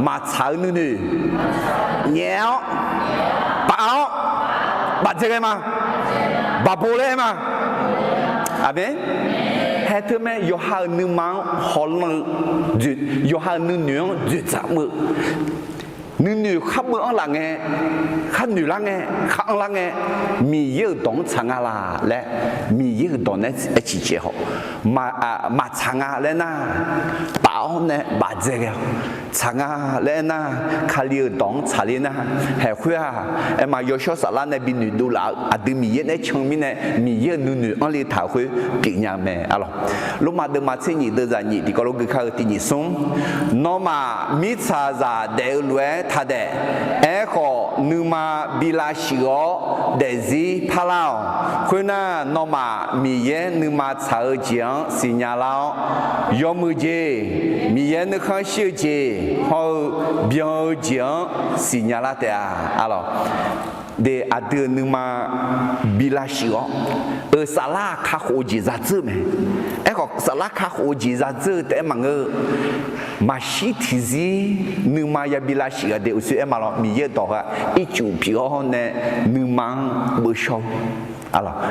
maqtsaq-eu nuinoeq nyaef-awr paf-awr bafdzae ghae ma. Baqbo laer aer ma. Aqmeq. Haeq teumae yawqha-euq nuima-anr hawlanr-eu, yawqha-euq nuinoeq-anr dzoeqdzaq mr-eu nuinoeq khar beuv-anr laf ngae, khar noeq lar ngae, khar anr lar ngae, Miqyaer-euq dawq-anr tsaq nga laq laer, Miqyaer-euq dawq nae aer ciqcaev haw, maqtsaq nga laer nar, paf-awr nae bafdzae ghae-awq. Tsaq nga laer aer nar, Kali-euq dawq-anr tsaqler nar, haeq khoer-aq, aerma yawshawr saflar nae bi noeqdov laf-eu aqdui Miqyaer nae can mirnae, Miqyaer-euq nuinoeq anr le taq-euq khoer pyeufnya-eu mae, arlawq. Lormav deuvma tser nyif deuvzaq nyif tiqkawv lof gui kar-eu tiq nyif smr, nawmaf mirtsaqzaq daef-eu lof-aer taq daef. Aerkhawf, nuima bi lavshuif-awr daefzir parlar-awq. Khoernar, nawmaf Miqyaer nuima tsaq-eu jeq-anr siqnya lar-awr, yawmuiq jeq, Miqyaer nuikhanr shir-eu jeq hawr-eu byan-eu jeq-anr siqnya lar taef-a, arlawq. De, aqdui-euq nuima bi lavshuif-awr, euq saflar kakhof-eu jeq zadzeur mae. Aerkhawf, saflar kakhof-eu jeq zadzeur-eu taef-aer maqngeur-eu, maqshir tiqzir nuima yabi lavshuif-a de, uqshoe aer ma lawr, Miqyaer-euq dawq heu-aq ircuf pyeuf-awr nae nuima-anr beuvshawr-eu,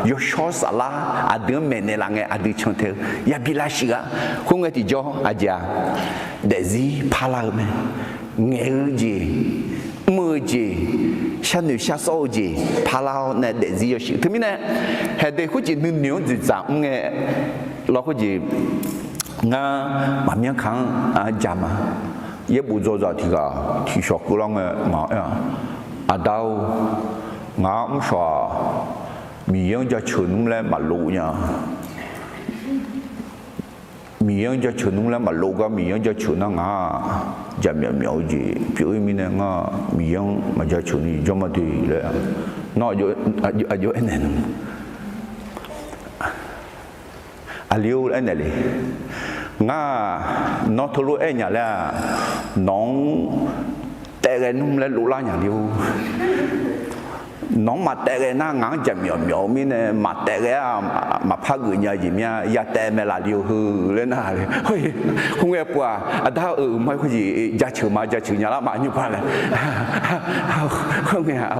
yawshawr saflar aqdui-anr maeqnaeq laf ngae aqdui can tae-eu yabi lavshuif-a. Khoerngae tiqjawr aqjeq-aq, daefzir parlar-eu mae. Ngaeq-eu jeq, mr-eu jeq, sharnoeq sharsawr-eu jeq parlar-awr nae daefzir yawshuif. Teumirnae, haeq de khoerjeq nuinoeq-anr dzoeqdzaq mr ngae, lawr khoerjeq ngar maqmyanr kaq-anr jaq ma. Yaerbof dzaw zaq tiq ghaq tiqshawq keuvlar ngae ngaq-anr aer-a, Aqda-or, ngaq-anr mrshawq-aq, Miqyaer-anr jaceuq nmr laer maqlof nya. Miqyaer-anr jaceuq nmr laer maqlof gar, Miqyaer-anr jaceuq nar ngaq-aq, jaqmyawf myawf-eu jeq pyeuf-ir mirnae ngar Miqyaer-anr maqjaceuq ni jawr ma de laer, nawr aqjox aernaeq nmr. Aqli-or laer aernaeq le. Ngar-aq, nawr teulof-aer nya laer-aq, nawq-anr taef ghae nmr laer loflar nya le-or. Nawq-anr maqtaef ghae nar ngaq-anr jaqmyawf myawf-eu mirnae, maqtaef ghae-aq maqpar geuf nya-eu jeq mir-a, yataef mae laf le-eu heu laer nar le. Khoerngae pov-aq, Aqda-or, ma khoerjeq jaceuq ma, jaceuq nya lar ma nymr pa laer. Khoerngae-aq,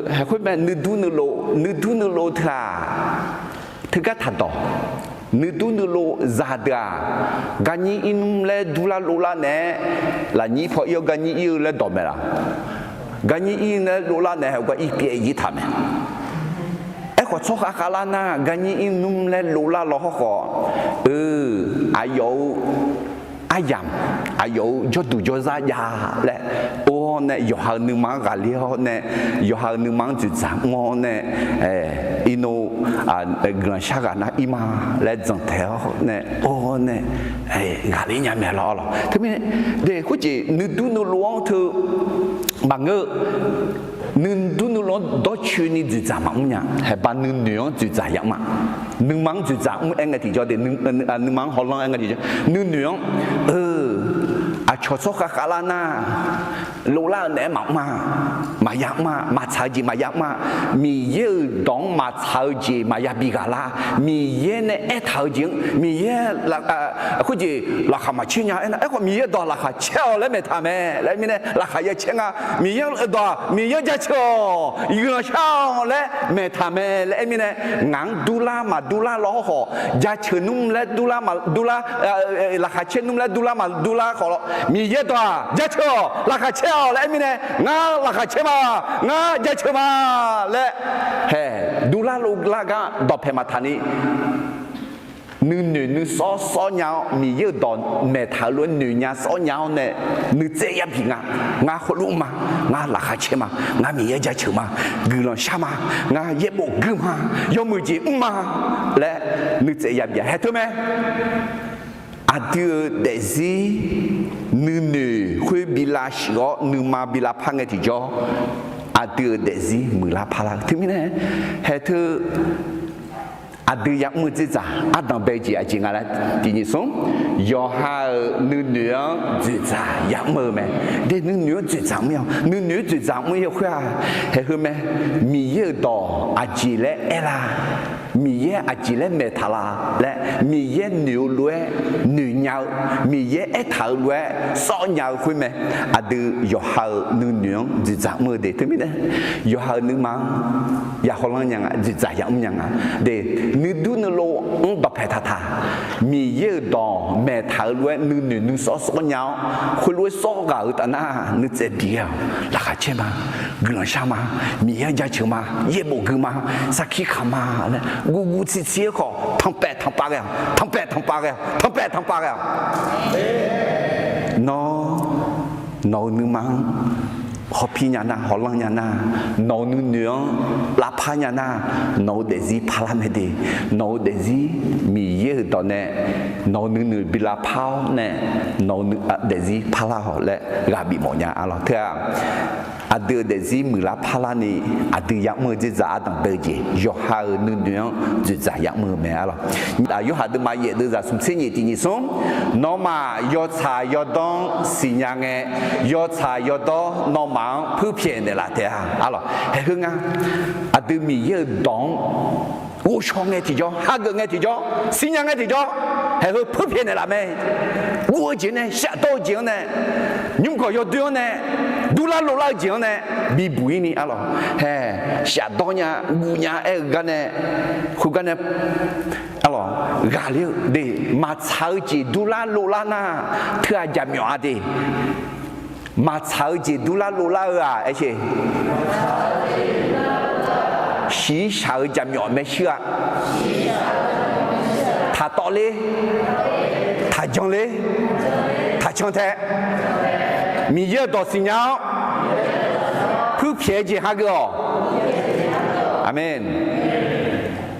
haeq khoer mae, nuidur nuilov, nuidur nuilov teu-aq, teugar taqdawq. Nuidur nuilov zaqdeuq-aq, garnyir ir nmr laer durlar lovlar naeq-aer, lafnyir paw ir-awr garnyir ir-eu laer dawq mae laf. Garnyir ir laer lovlar naeq-aer heugar ir pyaev jir taq mae. Aerkhawf tsawrkhav khavlar nar garnyir ir nmr laer lovlar law hawrkhawf, eu, aqyawf-eu aryamq, aqyawf-eu jawrduq jawrzar jav laer or-awr nae yawqha-euq nuima-anr ghaqler-awr nae, yawqha-euq nuima-anr dzoeqdzaq mr-awr nae, iqnan guiqlanq shar ghaq nar ir ma laer dzanqtaeq-awr nae or-awr nae ghaqler nya mae lawr lawq. Teumirnae, de khoerjeq nuidur nuilov-anr teu maqngeur-eu, nuidur nuilov-anr dawrcoeni dzoeqdzaq maqmr nya. Haeqba nuinoeq-anr dzoeqdzaq yamr-a. Nuima-anr dzoeqdzaq mr aer ngae tiqjawr de, nuima-anr hawlanr aer ngae tiqjawr, nuinoeq-anr, eu, aqcawq tsawrkhav khavlar nar, lovlar-eu naeq-aer maqmr-a, maqya mr-a, maqtsaq-eu jeq maqya mr-a, Miqyaer-euq dawq-anr maqtsaq-eu jeq maqya bi ghaq lar, Miqyaer nae aertaq-eu jeq-anr Miqyaer khoerjeq laqkhaq maqcaer nya aernar, aerkhawf Miqyaer dawq laqkhaq caer-awq laer maeqtaq mae laer mirnae laqkhaq ya caer nga. Miqyaer dawq-aq Miqyaer jaceuq-awq, guiqlanq shar-awq laer maeqtaq mae laer aer mirnae, ngaq-anr durlar maqdurlar law hawrkhawf, jaceuq nmr laer durlar maqdurlar, laqkhaq caer nmr laer durlar maqdurlar khawf law, Miqyaer dawq-aq jaceuq-awq, laqkhaq caer-awq laer aer mirnae, ngar laqkhaq caer ma, ngar jaceuq ma laer haeq durlar lovlar gar dawqpae maqtaq ni, nuinoeq nuisawr sawr nya-awr Miqyaer-euq dawq maeqtaq-eu lof-aer noeq nya sawr nya-awr nae nuitsaev yabi nga. Ngar heulof ma, ngar laqkhaq caer ma, ngar Miqyaer jaceuq ma, guiqlanq shar ma, ngar yaerbof guir ma, yawmuiq jeq mr ma laer nuitsaev yabi-a. Haeq teu mae. Aqdui-euq daefzir nuinoeq khoer bi lavshuif-awr nuima bi lavpar ngae tiqjawr, aqdui-euq daefzir muiqlar parlar-eu teumirnae, haeq teu Aqdui ya'mr-eu dzerdzaq ardanq bae-eu jeq aqjeq nga laer tiqnyif smr, yawqha-euq nuinoeq-anr dzoeqdzaq ya'mr-eu mae. De nuinoeq-anr dzoeqdzaq mr-a, nuinoeq-anr dzoeqdzaq mr-ir-eu khoer-aq, haeq heu mae. Miqyaer-euq dawq aqjeq laer aer la? Miqyaer aqjeq laer maeqtaq la laer, Miqyaer noeq-eu lof-aer noeq nya-eu, Miqyaer aertaq-euq lof-aer sawr nya-eu khoer mae. Aqdui yawqha-euq nuinoeq-anr dzoeqdzaq mr-eu de. Teumirnae yawqha-euq nuima-anr ya hawlanr nya nga, dzoeqdzaq ya'mr nya nga de. Nuidur nuilov-anr dawqpae taqtaq, Miqyaer-euq dawq maeqtaq-eu lof-aer nuinoeq nuisawr sawr nya-awr, khoerlof-aer sawr ghaq-euq taf nar nuitsaev biq-aer-awq. Laqkhaq caer ma, guiqlanq shar ma, Miqyaer-anr jaceuq ma, yaerbof gui ma, sarkir khaq ma laer guvguv tsirtsir-aer khawf tanqpaef tanqpav ghae-awq, tanqpaef tanqpav ghae-awq, tanqpaef tanqpav ghae-awq. Nawr, nawq-eu nuima-anr hawpir nya nar, hawlanr nya nar, nawq-eu nuinoeq-anr lavpar nya nar, nawq-eu daefzir parlar mae de. Nawq-eu daefzir Miqyaer-euq dawq nae nawq-eu nuinoeq bi lavpar-awr nae, nawq-eu daefzir parlar-awq laer ghaq bifmawf nya-a lawq. Teu-aq, aqdui-euq daefzir muiqlar parlarni aqdui ya'mr-eu dzerdzaq ardanq bae-eu jeq, yawqha-euq nuinoeq-anr dzoeqdzaq ya'mr-eu mae-a lawq. Yorhaq deuvma yaef deuvzaq smqtser nyiq tiqnyif smr, nawmaf yawtsaq yawdawr-anr siqnya ngae, yawtsaq yawdawr nawmaf-anr puirpyaeq naeqlaf taef-a. A lawq, haeq heu nga. Aqdui Miqyaer-euq dawq-anr ghovshaw ngae tiqjawr, hageuf ngae tiqjawr, siqnya ngae tiqjawr, haeq heu puirpyaeq naeqlaf mae. Guv-eu jeq-anr nae, shafdawr-eu jeq-anr nae, nymrgawq yawdoer-anr nae, durlar lovlar-eu jeq-anr nae bibuq-ir ni-a lawq. Haeq shafdawr nya, guv nya aer-eu gar nae, khoergar nae, a lawq, ghaqler-eu de. Maqtsaq-eu jeq durlar lovlar nar, teu-aq jaqmyawf-a de. Maqtsaq-eu jeq durlar lovlar-eu-aq, aer sher, shiqshaq-eu jaqmyawf maershuir-a. Taqtawvler, taqjanler, taqcan tae, Miqyaer-euq dawq siqnya-awr puirpyaeq-eu jeq hageuf-awq. Aqmeq.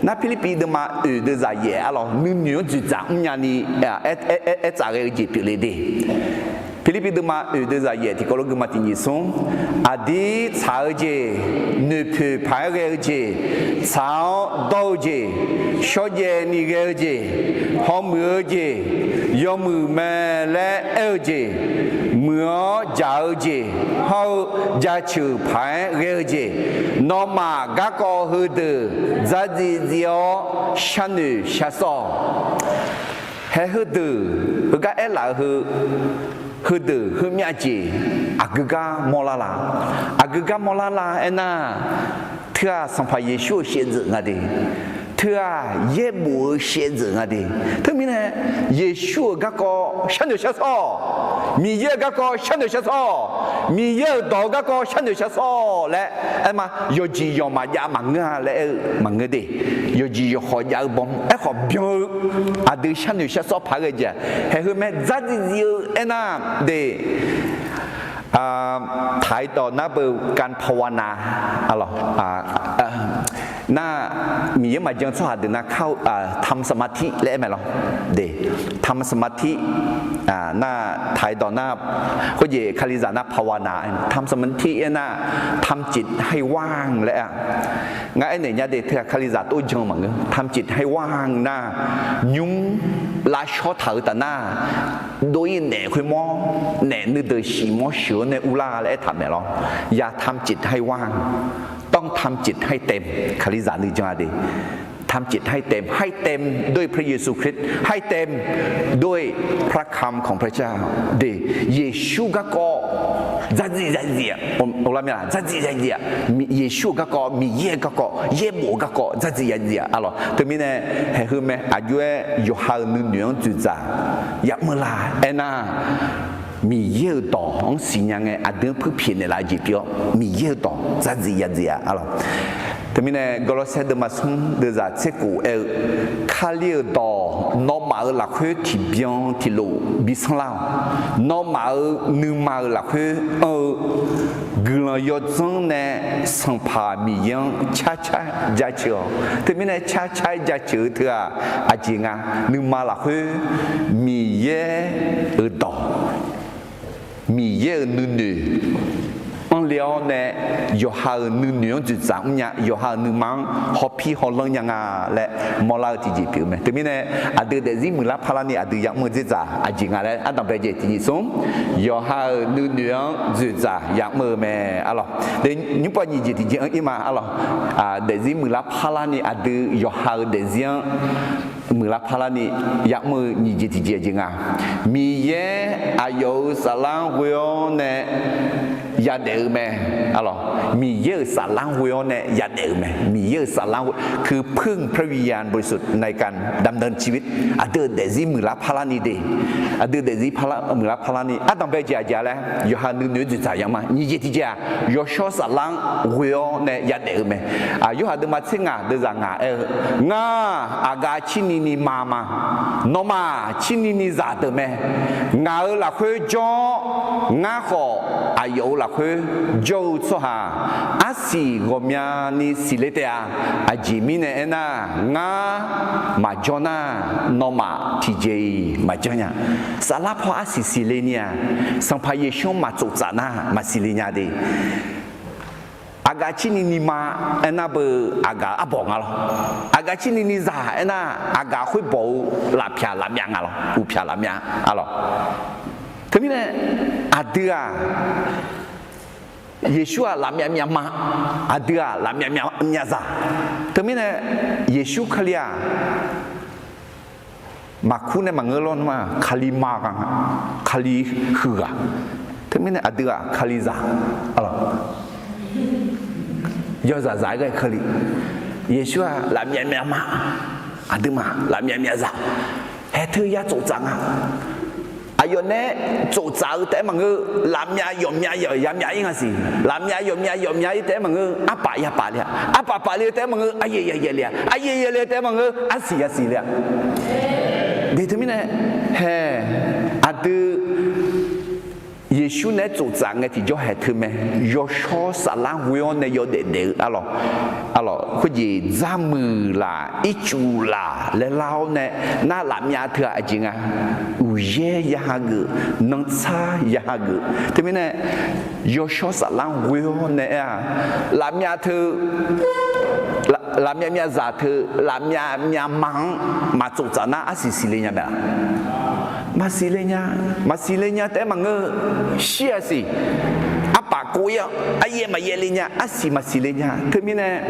Nar Pirlirpiv deuvma oeq deuvzaq yaef-a lawq, nuinoeq-anr dzoeqdzaq mrnya ni aer, aer, aer, aer tsaf ghae-eu jeq pyeufle de. Pirlirpiv deuvma oeq deuvzaq yaef tiqkawv lof geufma tiqnyif smr, aqdir tsaq-eu jeq, noeqpoeq paq-aer ghae-eu jeq, tsaq-awr dawr-eu jeq, shawrjaev ni ghae-eu jeq, hawmuiq-eu jeq, yawmuiq mae laer aer-eu jeq, muiq-awr jaq-eu jeq hawr-eu jaceuq paq-aer ghae-eu jeq, nawmaf garkawv heudeuq dzardziv dziv-awr sharnoeq shar sawr-awq. Haeq heudeuq heugar aerlaf-eu heu, heudeuq heumyav jeq aqgeu gar mawrlar la? Aqgeu gar mawrlar la aernar, teu-aq Sanqpaq Yeqsur-euq shaevdzeuf nga de. Teu-aq yaerbof-eu shaevdzeuf nga de. Teumirnae Yeqsur-euq garkawv sharnoeq shar sawr-awq. Miqyaer-euq garkawv sharnoeq shar sawr-awq. Miqyaer-euq dawq-eu garkawv sharnoeq shar sawr-awq laer aer ma. Yawqjeq yawqmaf jav maqngeur-a laer aer-eu maqngeur de. Yawqjeq yawqkhawf jav-eu baw aerkhawf byan-eu aqdui sharnoeq shar sawr paq-aer ghae jeq-aq, haeq heu mae, dzardziv dziv-eu aernar de. Taqdawq nar beu การภาวนา a lawq. Nar Miqyaer maqjan tsawrhaq deuq nar kar-eu ทำสมาธิ laer aer mae lawq. De, ทำสมาธิ nar taqdawq nar, khoerjeq Kalizaq nar ภาวนา, ทำสมาธิ aernar, ทำจิตให้ว่าง laer-a. Ngar aernaeq nya de, teu-aq Kalizaq tov jan maqngeur. ทำจิตให้ว่าง nar, nymr lavshawr taq-eu taf nar, dov-ir naef khoermawr, naef nuideuq shif mawr sheuq-awr nae urlar laer aertaq maeq lawr. อย่าทำจิตให้ว่าง, ต้องทำจิตให้เต็ม. Kalizaq nuijan-a de, ทำจิตให้เต็ม, ให้เต็มด้วยพระเยซูคริสต์, ให้เต็มด้วยพระคำของพระเจ้า. De, Yeqsur garkawv dzardziv yadziv-a, o, lavmya-a, dzardziv yadziv-a. Yeqsur-euq garkawv, Miqyaer-euq garkawv, yaerbof-eu garkawv dzardziv yadziv-a. A lawq, teumirnae haeq heu mae, aqjox-aer yawqha-euq nuinoeq-anr dzoeqdzaq yamr la aernar, Miqyaer-euq dawq-anr siqnya ngae aqdui-anr puirpyaeq naeqlaf-eu jeq pyeuf-awr, Miqyaer-euq dawq dzardziv yadziv-a. A lawq, teumirnae Gawrlawrsaer deuvma smr deuvzaq tserkhof aer-eu, Kali-euq dawq nawmaf-euq lafkhoer tiqbyan tiqlof bi sanrlar-awq. Nawmaf-euq nuima-euq lafkhoer anr-eu guiqlanq yawdzanr nae Sanqpaq Miqyaer-anr carcar jaceuq-awq. Teumirnae carcar jaceuq-eu teu-aq, aqjeq nga, nuima lafkhoer Miqyaer-euq dawq, Miqyaer-euq nuinoeq anr le-awr nae, yawqha-euq nuinoeq-anr dzoeqdzaq mrnya, yawqha-euq nuima-anr hawpir hawlanr nya nga laer mawrlar-eu tiqjeq pyeuf-eu mae. Teumirnae, aqdui daefzir muiqlar parlarni aqdui yamr-eu dzerdzaq aqjeq nga laer ardanqbae jeq tiqjeq smr, yawqha-euq nuinoeq-anr dzoeqdzaq yamr-eu mae, arlawq. Nymrpov nyiq jeq tiqjeq-anr ir ma, arlawq. Daefzir muiqlar parlarni aqdui yawqha-euq daefzir-anr muiqlar parlarni yamr-eu nyiq jeq tiqjeq aqjeq nga. Miqyaer aqyawf-euq saflar-anr ghoe-awr nae yadaef-eu mae, arlawq. Miqyaer-euq saflar-anr ghoe-awr nae yadaef-eu mae. Miqyaer-euq saflar-anr ghoe, คือพึ่งพระวิญญาณบริสุทธิ์ในการดำเนินชีวิต. Aqdui-euq daefzir muiqlar parlarni de, aqdui daefzir muiqlar parlarni ardanqbae jeq aqjeq laer yawqha nuinoeq-anr dzoeqdzaq yamr ma. Nyiq jeq tiqjeq-aq, yawshawr saflar-anr ghoe-awr nae yadaef-eu mae. Yorhaq deuvma tser ngaq deuvzaq ngaq aer-eu, Ngar aqgaf cirni ni ma ma. Nawmaf cirni ni zaq deuq mae. Ngaq-euq lafkhoer jawr-awr, ngar khawf aqyawf-euq lafkhoer jawr-eu tsawrhaq arsiq ghawqmyani siqle taef-a. Aqjeq mirnae aernar, ngar maqjawr nar, nawmaf tiqjeq-iq maqjanr nya. Saflar paw arsiq siqle ni-aq, Sanqpaq Yeqsur-anr maqtsof tsaf nar maqsiqle nya de. Aqgaf cirni ni ma aernar beu aqgaf arbawq nga lawr. Aqgaf cirni ni zaq aernar, aqgaf khoerbawq-eu lafpyaq lafmyav nga lawr, uqpyaq lafmyav, arlawq. Teumirnae, aqdui-aq, Yeqsur-aq lafmyav myav ma, aqdui-aq lafmyav myav zaq. Teumirnae, Yeqsur Kali-aq, maqkur nae maqngeur lawr nmr-a, Kali ma ghaq, Kali huiq ghaq. Teumirnae aqdui-aq Kalizaq, arlawq. Yawzaq zaq-aer ghae Kali. Yeqsur-aq lafmyav myav ma, aqduimaf lafmyav myav zaq. Haeq teu ya tsoftsaf nga. Aqyawf nae tsoftsaf-eu taef-aer maqngeur, lafmyav yawfmyav yawf yamyav-ir nga siq. Lafmyav yawfmyav yawfmyav-ir taef-aer maqngeur, arpaf yapaf le-a. Arpaf paf le-eu taef-aer maqngeur, aryaev yayaev le-a. Aryaev yayaev le-eu taef-aer maqngeur, arsiq yasiq le-a. De teumirnae, haeq, aqdui Yeqsur nae-aer tsoftsaf ngae tiqjawr haeq teu mae. Yawshawr saflar ghoe-awr nae yawdaef daef-eu, arlawq, arlawq, khoerjeq dzarmuiq laf ircuf laf laer lar-awr nae nar lafmyav teu-aq aqjeq nga. Uqyaer ya hageuf, nantsar ya hageuf. Teumirnae, yawshawr saflar ghoe-awr nae aer-a, lafmyav teu, lafmyav myav zaq teu, lafmyav myav ma-anr maqtsoftsaf nar arsiq siqle nya mae-a? Maqsiqle nya. Maqsiqle nya taef-aer maqngeur, shir-a siq. Arpaf kov-ir-awr aryaev maqyaev le nya, arsiq maqsiq le nya. Teumirnae,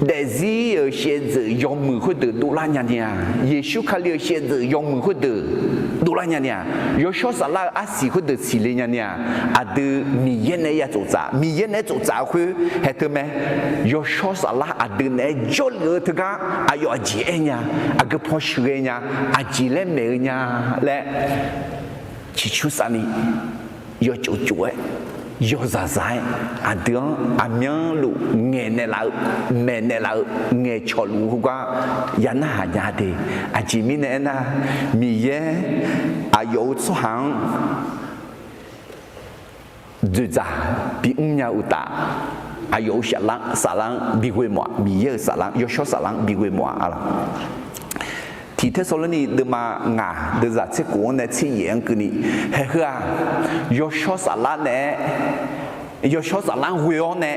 daefzir-euq shaevdzeuf yawmuiq khoerdeuq dovlar nya ni-a, Yeqsur Kali-euq shaevdzeuf yawmuiq khoerdeuq dovlar nya ni-a, yawshawr saflar-eu arsiq khoerdeuq siqle nya ni-a, aqdui Miqyaer nae-aer ya tsoftsaf, Miqyaer nae-aer tsoftsaf-eu khoer haeq teu mae. Yawshawr saflar aqdui naeq-aer jawrluf-eu teugar aqyawf aqjeq aer nya, aqgeu paw sheuqghae nya, aqjeq laer maeq-eu nya laer ciqcur safni, yawtsov tsov-aer, yawzaq zaq-aer, aqdui-anr aqmyanluf ngaeqnaeq laf-eu, maeqnaeq laf-eu, ngaeqcawq luf-eu heugar ya narhaq nya de. Aqjeq mirnae aernar, Miqyaer aqyawf-euq tsawrhaq-anr dzoeqdzaq bimr nya uqtaf, aqyawf-euq saflar, saflar-anr bighoe mawf-aq, Miqyaer-euq saflar, yawshawr saflar-anr bighoe mawf-aq, arlawq. Tiq Tersaqlorni deuvma ngaq deuvzaq tser khof-anr nae tser yaef-anr keuvni, haeq heu-aq, yawshawr saflar naeq-aer, yawshawr saflar-anr ghoe-awr nae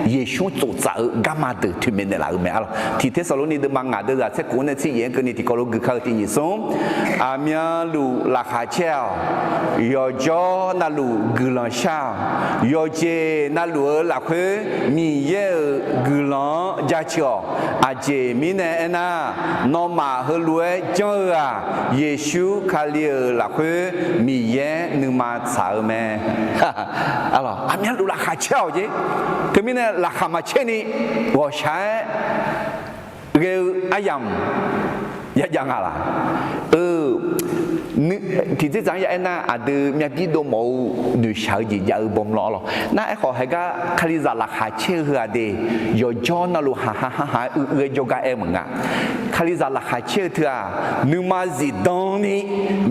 Yeqsur tsoftsaf-eu garma deuq toeqmaeq naeqlaf-euq mae, arlawq. Tiq Tersaqlorni deuvma ngaq deuvzaq tser khof-anr nae tser yaef-anr keuvni tiqkawv lof guikar-eu tiq nyiq smr, aqmyanluf laqkhaq caer-awq. Yawqjawr navluf guiqlanq shar-awq. Yawqjeq navluf-eu lafkhoer Miqyaer-euq guiqlanq-anr jaceuq-awq. Aqjeq mirnae aernar, nawmaf heulof-aer janr-eu-aq, Yeqsur Kali-euq lafkhoer Miqyaer nuima tsaq-eu mae. Aqmyanluf laqkhaq caer-awq jeq. Teumirnae laqkhaq maqcaer ni ghawqshaq-aer ghae-eu aryamq yajav nga laq? Eu, tiqdzerdzaq-anr ya aernar, aqdui myav bir dov mawf-eu noeqshaq-eu jeq jav-eu bawmlawr-awr lawr. Nar aerkhawf, haegar Kalizaq laqkhaq caer-eu heu-aq de, yawqjawr navluf haqha haqha-aer uiq uiq-aer jawrgar aer maqnga. Kalizaq laqkhaq caer-eu teu-aq, nuima zifdan ni,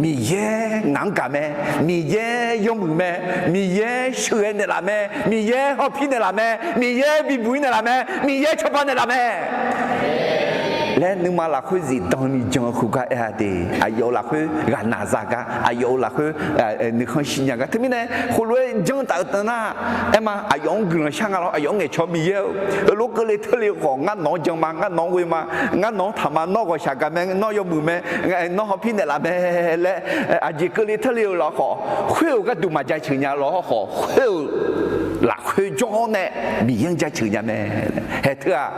Miqyaer ngaq-anr gaq mae, Miqyaer yawmuiq mae, Miqyaer sheuqghae naeqlaf mae, Miqyaer hawpir naeqlaf mae, Miqyaer bibuq-ir naeqlaf mae, Miqyaer cawba naeqlaf mae. laer nuima lafkhoer zifdan ni jan-eu khoergar aer-a de. Aqyawf-euq lafkhoer ghaqnaq za gar, aqyawf-euq lafkhoer nuikhanr shirnya gar. Teumirnae khoerlof-aer janr taf-eu teu nar, aerma aqyawf-anr guiqlanq shar nga lawr. Aqyawf-anr ngaeqcawq, Miqyaer-eu, heulof keuvle teurle-eu khawf ngar nawq-anr jan ma, ngar nawq-anr ghoe ma, ngar nawq-anr taq ma, nawr ghawqshaq gaq mae, nawr yawmuiq mae, nawr hawpir naeqlaf mae laer, aqjeq keuvle teurle-eu lawr khawf, khoer-euq gharduq maqjaceuq nya lawr khawf, khoer-euq lafkhoer jawr-awr nae Miqyaer-anr jaceuq nya mae. Haeq teu-aq,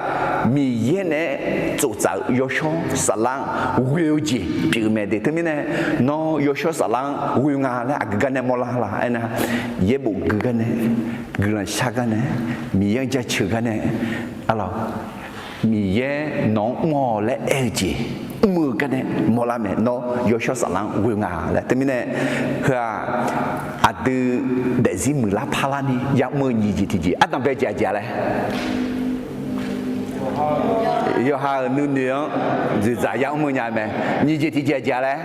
Miqyaer naeq-aer tsoftsaf-eu yawshawr saflar-anr ghoe-eu jeq pyeuf-eu mae de. Teumirnae nawr yawshawr saflar-anr ghoe nga laer aqgeu gar nae mawrlar la aernar, yaerbof gui gar nae, guiqlanq shar gar nae, Miqyaer-anr jaceuq gar nae, arlawq, Miqyaer nawq-anr mr-awq laer aer-eu jeq mr-eu gar nae mawrlar mae. Nawr yawshawr saflar-anr ghoe nga laer. Teumirnae heu-aq, aqdui daefzir muiqlar parlar ni ya'mr-eu nyiq jeq tiqjeq ardanqbae jeq aqjeq-a laer, yawqha-euq nuinoeq-anr dzoeqdzaq ya'mr-eu nya mae. Nyiq jeq tiqjeq aqjeq-a laer,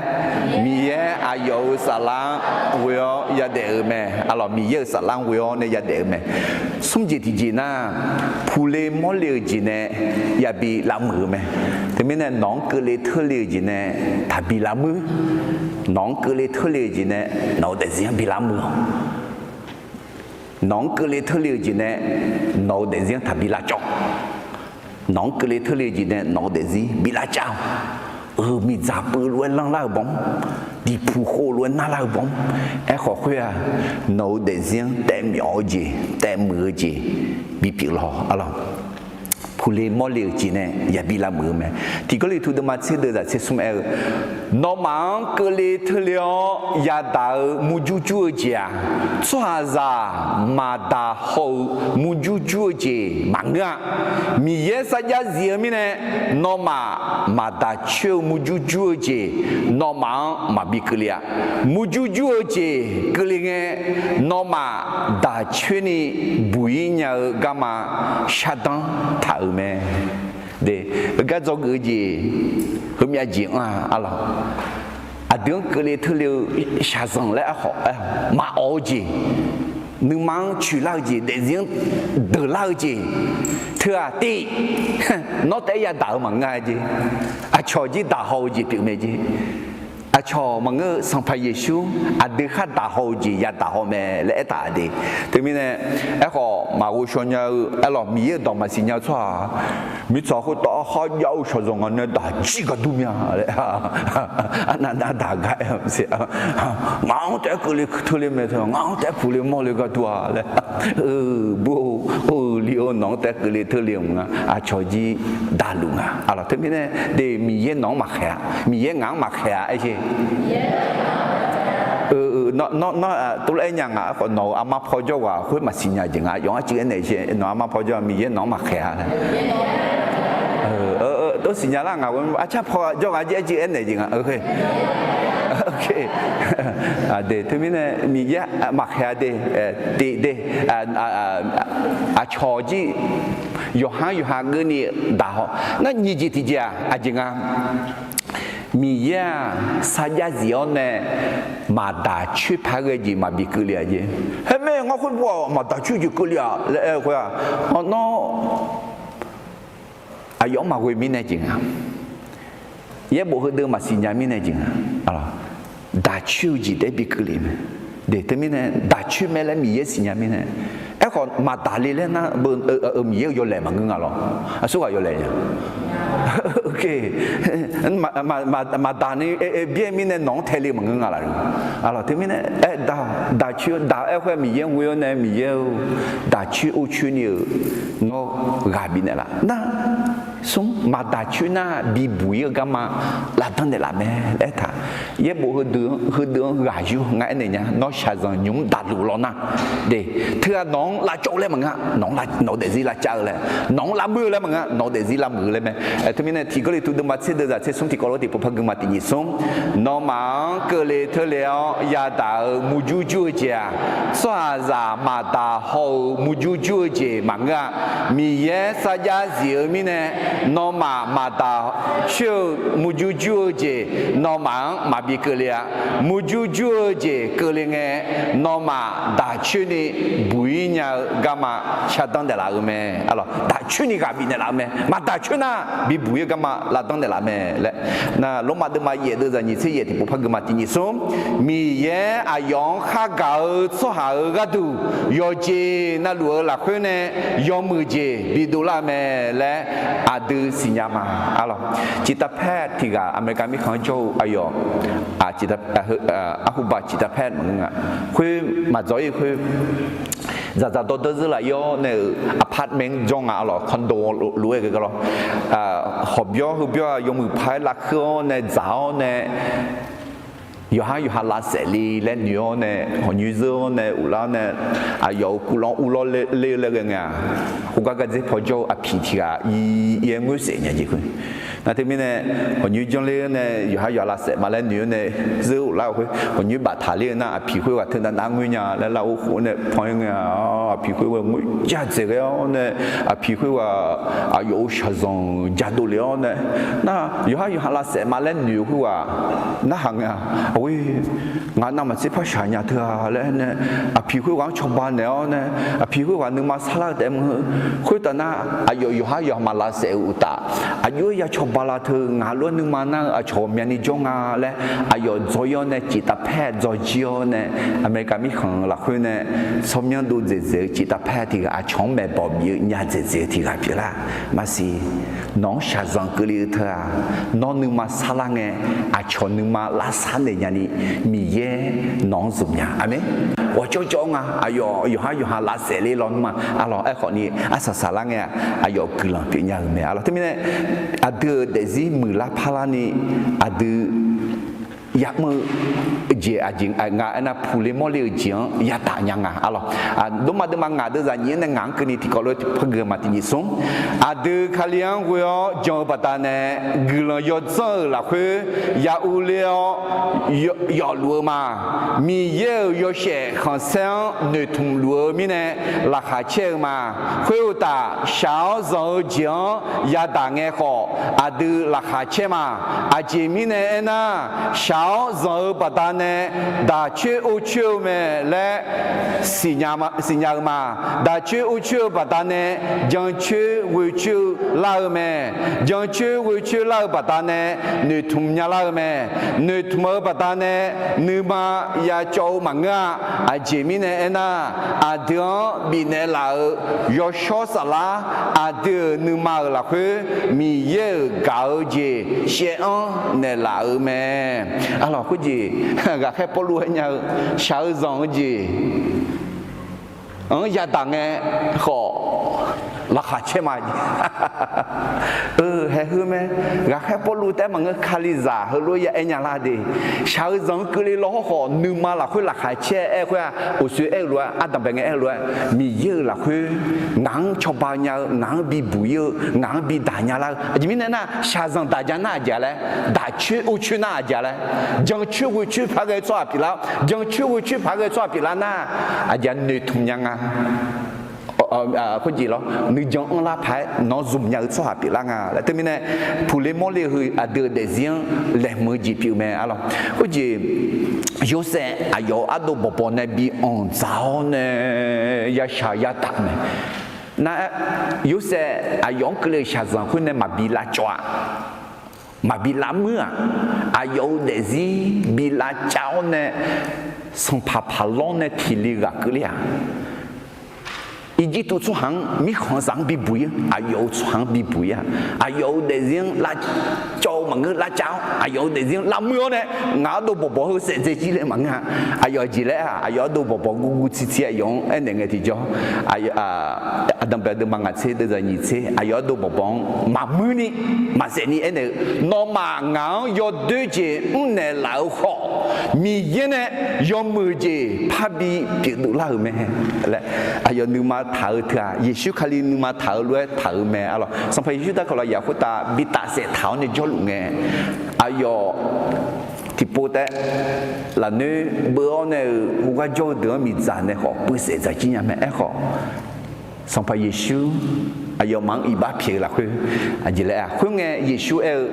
Miqyaer aqyawf-euq saflar-anr ghoe-awr yadaef-eu mae. Arlawq, Miqyaer-euq saflar-anr ghoe-awr nae yadaef-eu mae. Smr jeq tiqjeq nar, puqle mawrle-euq jeq nae yabi lavmuiq-eu mae. Teumirnae nawq-anr keuvle teurle-euq jeq nae taqbi lavmuir. Nawq-anr keuvle teurle-euq jeq nae nawq-euq daefzir-anr bi lavmuiq-awq. Nawq-anr keuvle teurle-euq jeq nae nawq-euq daefzir-anr taqbi lavcawv. Nawq-anr keuvle teurle-eu jeq nae nawq-euq daefzir bi lavcav-awq. Euq miqdzaq peuv lof-aer lanrlar-euq bawr-anr, diqpuq khov lof-aer narlar-eu bawr-anr, aerkhawf khoer-aq, nawq-euq daefzir-anr taefmyawf-eu jeq, taefmuiq-eu jeq bipyeuf lawq. Arlawq, puqle mawrle-euq jeq nae yabi lavmuiq-eu mae. Tiq Gawrliqtu deuvma tser deuv zaq tser smr aer-eu, Nawmaf-anr keuvle teurle-awr yadaq-eu murjur jur-eu jeq-aq, tsawrhaqzaq maqdaq haw-eu murjur jur-eu jeq maqngeur-a. Miqyaer sarjax zif-eu mirnae, nawmaf maqdaq coer-eu murjur jur-eu jeq, nawmaf-anr maqbi keuvle-a. Murjur jur-eu jeq keuvle ngae, nawmaf daq coer ni buq-ir nya-eu garma shardanr taq-euq mae. De, heugar dzawgeuf-eu jeq, heumyav jeq anr-a arlawq. Aqdui-anr keuvle teurle-eu shaqzanq laer aerkhawf, maqawf-eu jeq, nuima-anr coeqlar-eu jeq, daefzir-anr deuqlar-eu jeq, teu-aq tiv, nawr taef-aer yadaq-eu maqngeur-a jeq. Aqcawq jir daq haw-eu jeq pyeuf mae jeq. Aqcawq maqngeur-eu Sanqpaq Yeqsur aqdui khar daq haw-eu jeq yadaq haw mae laer aertaq de. Teumirnae aerkhawf maqghov shaw nya-eu, aerlawq, Miqyaer-euq dawq maqsiq nya-eu tsawrhaq mirtsaq khoertav kharjav-eu shaqzanq ngaq nae daq jir gar dur mya laer, arnav nav daq gar aer-eu maqsiq. Ngaq-anr taef-aer keuvle teurle mae teu, ngaq-anr taef-aer puqle mawrle gar dur-a laer. Bur-or, or-eu li-or, nawq-anr taef-aer keuvle teurle maqnga, aqcawq jir daqluf nga. Arlawq, teumirnae de, Miqyaer nawq-anr maqkhaeq-a, Miqyaer ngaq-anr maqkhaeq-a aer jeq. Nawr, nawr, tov laer aer nya nga aerkhawf, nawq-euq armar paw jawrghaq khoer maqsiq nya jeq nga. Yawf-anr arcuiv aernaeq jeq, nawq-euq armar paw jawr-a, Miqyaer nawq-anr maqkhaeq-a laer. Tov siqnya lar ngaq ghoe, arcar paw jawrghaq jir arcuiv aernaeq jeq nga. De, teumirnae Miqyaer maqkhaeq-a de, tiv de, aqcawq jir yawqha-anr yawqha geuvni daq haw. Nar nyiq jeq tiqjeq-aq aqjeq nga. Miqyaer-aq sarjax zif-awr nae maqdaq coer paq-aer ghae jeq maqbi keuvle-a jeq. Haer mae, ngar khoer bu-aq maqdaq coer jeq keuvle-aq laer aer-eu khoer-aq, nawr aqyawf-anr maqghoe mirnae jeq nga. Yaerbof heudeuq maqsiq nya mirnae jeq nga. Daq coer-eu jeq taef-aer bi keuvle mae. De, teumirnae daq coer mae laer Miqyaer siqnya mirnae. Aerkhawf maqdaq le laer nar, Miqyaer-euq yawlaeq maqngeur nga lawr. Aqsurghaq yawlaeq nya. Maqdaq ni byaer mirnae nawq-anr tae le maqngeur nga laf-eu. Arlawq, teumirnae aer daq, daq coer daq aer khoer Miqyaer ghoe-awr nae Miqyaer-eu daq coer or coer ni-euq nawr ghaq bifnaeq laf nar, smr maqdaq coer nar bibuq-ir-eu garma lavdanr naeqlaf mae laer aertaq. Yaerbof heudeuq-anr ghaq yur ngar aernaeq nya, nawr shaqzanq nymq-mr daqluf lawr nar, de, teughaq nawq-anr lavcawv-eu laer maqngeur, nawq-eu daefzir lavcav-eu laer, nawq-anr lavmuir-eu laer maqngeur, nawq-eu daefzir lavmuiq-eu laer mae. Teumirnae tiq Gawrliqtu deuvma tser deuv zaq tser smr tiqkawv lof tiqpov par guima tiqnyiq smr, nawmaf-anr keuvle teurle-awr yadaq-euq murjur jur-eu jeq-aq, tsawrhaqzaq maqdaq haw-eu murjur jur-eu jeq maqngeur-a. Miqyaer sarjax zif-eu mirnae Nawmaf maqdaq coer-eu murjur jur-eu jeq, nawmaf-anr maqbi keuvle-a. Murjur jur-eu jeq keuvle ngae, nawmaf daq coerni buq-ir nya-eu garma shardanr naeqlaf-euq mae. Daq coerni ghaq bifnaeq laf-eu mae. Maqdaq coer nar, bibuq-ir-eu garma lavdanr naeqlaf mae laer. Nar, Lormav deuvma yaef deuvzaq nyiq tser yaef tiqpov par gui ma tiq nyiq smr. Miqyaer aqyawf-anr khargaq-eu tsawrhaq-euq gharduq yawqjeq navluf-eu lafkhoer nae yawmuiq jeq bidov lar-eu mae laer aqdui siqnya ma. Arlawq, ciqtavpaer tiq ghaq America mirkhanq-anr jawr-eu aqyawf, arhuba ciqtavpaer maqngeur nga. Khoer maqdzawq-ir khoer, dzaqdzaq dawrdawr zeur laf-ir-awr nae-euq apartment jawr nga. Arlawq, condo lof-aer ghae gar lawr. Hawqbyawr heubyawr-aq yawmuiq paq-aer lavkeur-awr nae dzaq-awr nae, yawqhar yawqha lavsaef le laer noeq-awr nae, hawqnyoer zeur-awr nae uvlar-awr nae, aqyawf-euq kuvlanr uvlawr le-eu laer ghae ngae-aq, khoergar gardzer paw jawr-eu aqpiq tiq ghaq ir-aer ngoer saef nya jeq khoer. Nar teumirnae, hawqnyoer janrler-awr nae yawqhar yawqha lavsaef ma laer noeq-awr nae zeur uvlar-eu khoer, hawqnyoer baftaq ler-eu nar aqpiq khoerghaq teu navnav ngoer nya laer lar-awr khof-awr nae pan-aer ngae-aq, aqpiq khoerghaq ngoer ja dzaeq ghae-awr nae, aqpiq khoerghaq aqyawf-euq shaqzanq jadov lef-awr nae, nar yawqhar yawqha lavsaef ma laer noeq-eu khoerghaq narhaq ngae-aq, aqghoer, ngaq navmaqtser par shaq nya teu-a laer nae, aqpiq khoerghaq-anr cawba naeq-awr nae, aqpiq khoerghaq nuima sarlar-eu taef maqngeur. Khoertav nar, aqyawf yawqhar yawqha ma lavsaef-euq uqtaf, aqjox-aer ya cawba la teu ngaq lof-aer nuima nar-eu aqcawq myavni jawr nga laer, aqyawf dzaw-ir-awr nae ciqtavpaer dzawjir-awr nae, America mirkhanq lafkhoer nae tsawrmyanr dov dzaeqdzaeq-eu ciqtavpaer tiq ghaq aqcawq-anr maeqbawq bif-eu nya dzaeqdzaeq-eu tiq ghaq pyeuflar. Maqsiq, nawq-anr shaqzanq keuvle-eu teu-aq, nawr nuima sarlar ngae, aqcawq nuima lavsar naeq nyani, Miqyaer nawq-anr zmq nya. Aqmeq. Ghawqjawr jawr nga, aqyawf yawqhar yawqha lavsaef le lawnmr-aq, arlawq, aerkhawfni arsaq saqlar ngae-aq, aqyawf guiqlanq pyeuf nya-euq mae. Arlawq, teumirnae aqdui-euq daefzir muiqlar parlarni aqdui ya'mr-eu jeq aqjeq nga aernar, puqle mawrle-euq jeq-anr yadaq nya nga. Arlawq, Lormav deuvma ngaq deuvzaq nyiq-anr nae ngaq-anr keuvni tiqkawv lof-aer par gui ma tiq nyiq smr. Aqdui Kali-anr ghoe-awr jan-eu baqdanae, guiqlanq yawdzanr-euq lafkhoer ya urler-awr yawfluf-eu ma. Miqyaer-euq yawshaef khanqsaer-anr noeqtmq luf-eu mirnae laqkhaq caer-eu ma. Khoeruqtaf, shaq-awr zanq-eu jeq-anr yadaq ngae khawf, aqdui laqkhaq caer ma. Aqjeq mirnae aernar, shaq-awr zanq-eu baqdanae daq coer or coer-eu mae laer siqnya-eu ma. Daq coer or coer-eu baqdanae jan coer ghoe coer-eu lar-eu mae. Jan coer ghoe coer lar-eu baqdanae noeqtmq nya lar-eu mae. Noeqtmq-eu baqdanae nuima ya cawv-eu maqngeur-a. Aqjeq mirnae aernar, aqdui-anr bifnaeq laf-euq yawshawr saflar, aqdui-euq nuima-euq lafkhoer Miqyaer-euq gaq-eu jeq shaev-anr naeqlaf-euq mae. Arlawq, khoerjeq ghaqkhaer Pawrluv aer nya-eu shaq-eu zanq-eu jeq-anr yadaq ngae khawf, laqkhaq caer ma. Haeq heu mae. Ghaqkhaer Pawrluv taef-aer maqngeur, Kalizaq heulof-aer ya aer nya lar de. Shaq-eu zanq-anr keuvle law hawr khawf, nuima lafkhoer laqkhaq caer-aer khoer-aq, uqshoe aer-eu lof-aer, ardanqbae ngae aer-eu lof-aer, Miqyaer-euq lafkhoer ngaq-anr cawba nya-eu, ngaq-anr bibuq-ir-eu, ngaq-anr bidaq nya lar-eu. Aqjeq mirnae nar, shaqzanq daq ja nar aqjeq laer, daq coer or coer nar aqjeq laer, jan coer ghoe coer paq ghae-eu tsawrhaq pyeuflar, jan coer ghoe coer paq ghae-eu tsawrhaq pyeuflar nar, aqjeq noeqtmq nya nga. Khoerjeq lawr, nuijan anrlar paq-aer nawq-anr zmq nya-eu tsawrhaq pyeuflar nga laer. Teumirnae, puqle mawrle-eu heu aqdui-euq daefzir-anr laeqhmq-eu jeq pyeuf mae. Arlawq, khoerjeq Yorsaev aqyawf-euq ardov bawqbawq nae bi anqdzaq-awr nae yashaq yadaq mae. Nar-aer, Yorsaev aqyawf-anr keuvle-euq shaqzanq khoer nae maqbi lavcawv-aq, maqbi lavmuir-aq, aqyawf-euq daefzir bi lavcav-awr nae sanqpaq paqlawr nae tiq li ghaq keuvler-aq, Irjirtuv tsawrhaq-anr mirkhanqzaq-anr bibuq-ir, aqyawf-euq tsawrhaq-anr bibuq-ir-aq, aqyawf-euq daefzir-anr lavcawv-eu maqngeur lavcav-awr, aqyawf-euq daefzir-anr lavmuir-awr nae, ngaq ardov bawqbawq heu saevdzae jir laer maqngeur-a. Aqyawf jeq laer-aq, aqyawf ardov bawqbawq guvguv tsitsi aqyawf-anr aernaeq ngae tiqjawr, aqdanqbae deuvma ngaq tser deuvzaq nyiq tser, aqyawf ardov bawqbawq-anr maqmuir ni, maqsaef ni aernaeq-eu, nawmaf ngaq-anr yawdoer jeq mrnaeq laf-eu khawf, Miqyaer nae yawmuiq jeq parbi pyeufdov lar-euq mae laer, aqyawf nuima taq-eu teu-aq, Yeqsur Kali nuima taq-eu lof-aer taq-euq mae. Arlawq, Sanqpaq Yeqsur darkawq lafyaq khoertav bi tafsaef taq-awr nae jawrluf ngae, aqyawf tiqpov taef lafnoer beuv-awr nae-euq heugar jawr-eu deuq-anr miqdzaq nae khawf puivsaef dzaq jir nya mae. Aerkhawf, Sanqpaq Yeqsur aqyawfmaf-anr iqbax pyaeq-eu lafkhoer, aqjeq laer-a, khoerngae Yeqsur aer-eu,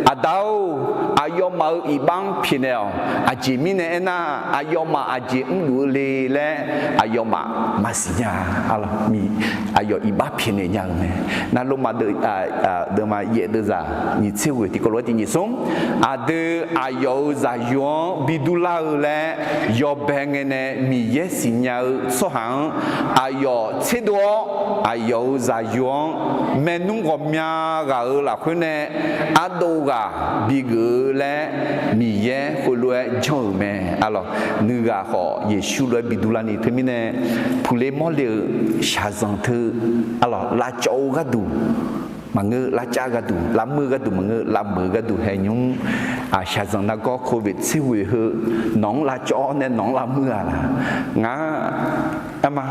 Aqda-or, aqyawfmaf-euq iqbax-anr pyaeqnaeq-awq. Aqjeq mirnae aernar, aqyawfmaf aqjeq mrluf-eu le laer aqyawfmaf maqsiq nya-a. Aqyawf iqbax pyaeqnaeq nya-euq mae. Nar Lormav deuvma yaef deuvzaq nyiq tser ghoeq tiqkawv lof-aer tiq nyiq smr, aqdui aqyawf-euq zaqyo-anr bi durlar-eu laer yawbae ngae nae Miqyaer siqnya-eu tsawrhaq-anr aqyawf tserdov-awr, aqyawf-euq zaqyo-anr maernmr ghawqmya ghaq-euq lafkhoer nae ardov ghaq bigeuf-eu laer Miqyaer heulof-aer janr-euq mae. Aqlawq, nuighaq khawf Yeqsur lof-aer bi durlarni teumirnae puqle mawrle-euq shaqzanq teu, aqlawq, lavcawv-eu gharduq maqngeur, lavcav gharduq, lavmuiq-eu gharduq maqngeur, lavmuiq-eu gharduq hae nymr, shaqzanq nargawr covid tser ghoeq heu nawq-anr lavcawv-awr nae nawq-anr lavmuiq-a laq? Ngar, arma,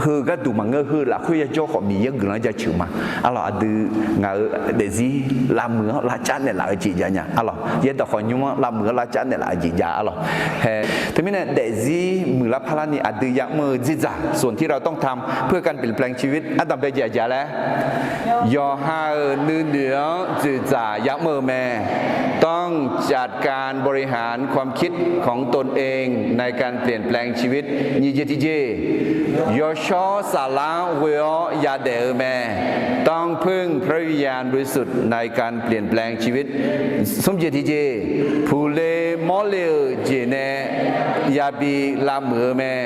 heu gharduq maqngeur, heu lafkhoer yajawr khawf Miqyaer guiqlanq jaceuq ma. Aqlawq, aqdui ngaq-euq daefzir lavmuiq-anr lavcav naeqlaf-eu jeq jav nya. Aqlawq, yaerdawq khawf nymr-anr lavmuiq-anr lavcav naeqlaf-eu jeq jav. Aqlawq, hae, teumirnae daefzir muiqlar parlarni aqdui ya'mr-eu dzerdzaq สิ่งที่เราต้องทำเพื่อการเปลี่ยนแปลงชีวิต ardanqbae jeq aqjeq laer ยอห์น nuinoeq-anr dzoeqdzaq ya'mr-eu mae. ต้องจัดการบริหารความคิดของตนเองในการเปลี่ยนแปลงชีวิต nyiq jeq tiqjeq, yawshawr saflar ghoe-awr yadaef-eu mae. ต้องพึ่งพระวิญญาณบริสุทธิ์ในการเปลี่ยนแปลงชีวิต smr jeq tiqjeq, puqle mawrle-euq jeq nae yabi lavmuiq-eu mae.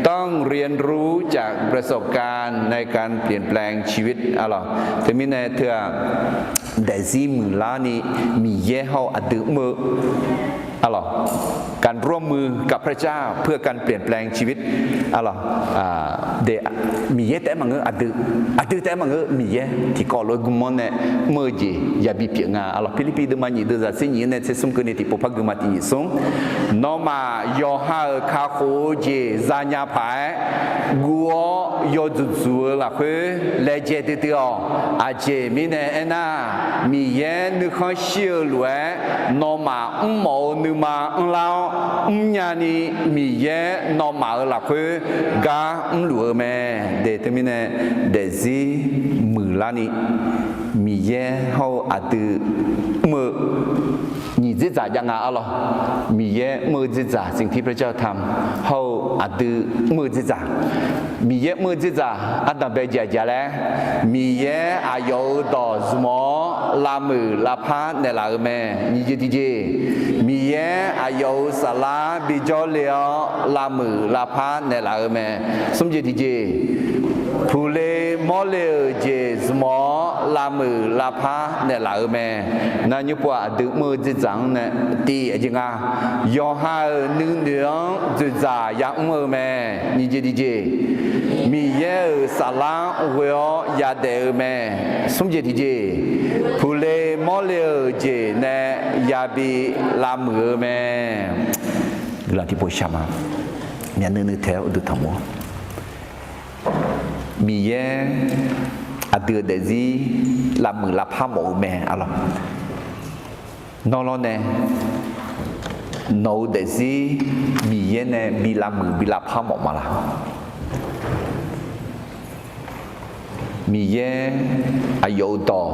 ต้องเรียนรู้จากประสบการณ์ในการเปลี่ยนแปลงชีวิต aqlawq. Teumirnae teu-aq, daefzir muiqlarni Miqyaer hawr-eu aqdui mr-eu, aqlawq, การร่วมมือกับพระเจ้าเพื่อการเปลี่ยนแปลงชีวิต aqlawq, Miqyaer taef-aer maqngeur aqdui, aqdui taef-aer maqngeur Miqyaer tiqkawv lof-aer gmr-awr nae mr-eu jeq yabi pyeuf nga. Aqlawq, Pirlirpiv deuvma nyiq deuvzaq tser nyiq-anr nae tser smr keuvni tiqpov par gui ma tiq nyiq smr, nawmaf yawqha-euq kakhof-eu jeq zanya paq-aer guv-awr yawdzuq dzuq-eu lafkhoer laejae duidui-awq. Aqjeq mirnae aernar, Miqyaer nuikhanr shir-eu lof-aer nawmaf mrmawf-eu nuima anrlar-awr mrnya ni Miqyaer nawmaf-euq lafkhoer gar mrluf-eu mae. De teumirnae daefzir muiqlarni Miqyaer hawr-eu aqdui mr-eu nyiq dzerdzaq jav nga. Aqlawq, Miqyaer mr-eu dzerdzaq สิ่งที่พระเจ้าทำ hawr-eu aqdui mr-eu dzerdzaq, Miqyaer mr-eu dzerdzaq ardanqbae jeq aqjeq laer, Miqyaer aqyawf-euq dawq zmq-awr lavmuiq lavpar naeqlaf-eu mae. Nyiq jeq tiqjeq, Miqyaer aqyawf-euq saflar bijawr le-awr lavmuiq lavpar naeqlaf-eu mae. Smr jeq tiqjeq, puqle mawrle-euq jeq zmq-awr lavmuiq lavpar naeqlaf-eu mae. Nar nymr pov-aq, aqdui mr-eu dzerdzaq-anr nae tiq aqjeq nga, yawqha-euq nuinoeq-anr dzoeqdzaq ya'mr-eu mae. Nyiq jeq tiqjeq, Miqyaer-euq saflar-anr ghoe-awr yadaef-eu mae. Smr jeq tiqjeq, puqle mawrle-euq jeq nae yabi lavmuiq-eu mae. Guiqlanq tiqpov shaq ma. Myavnuiv nuiv tae-awr uqduq tanqmur. Miqyaer aqdui-euq daefzir lavmuiq lavpar mawf-eu mae. Aqlawq, nawr lawr nae nawq-euq daefzir Miqyaer nae bi lavmuiq bi lavpar mawf ma laq? Miqyaer aqyawf-euq dawq,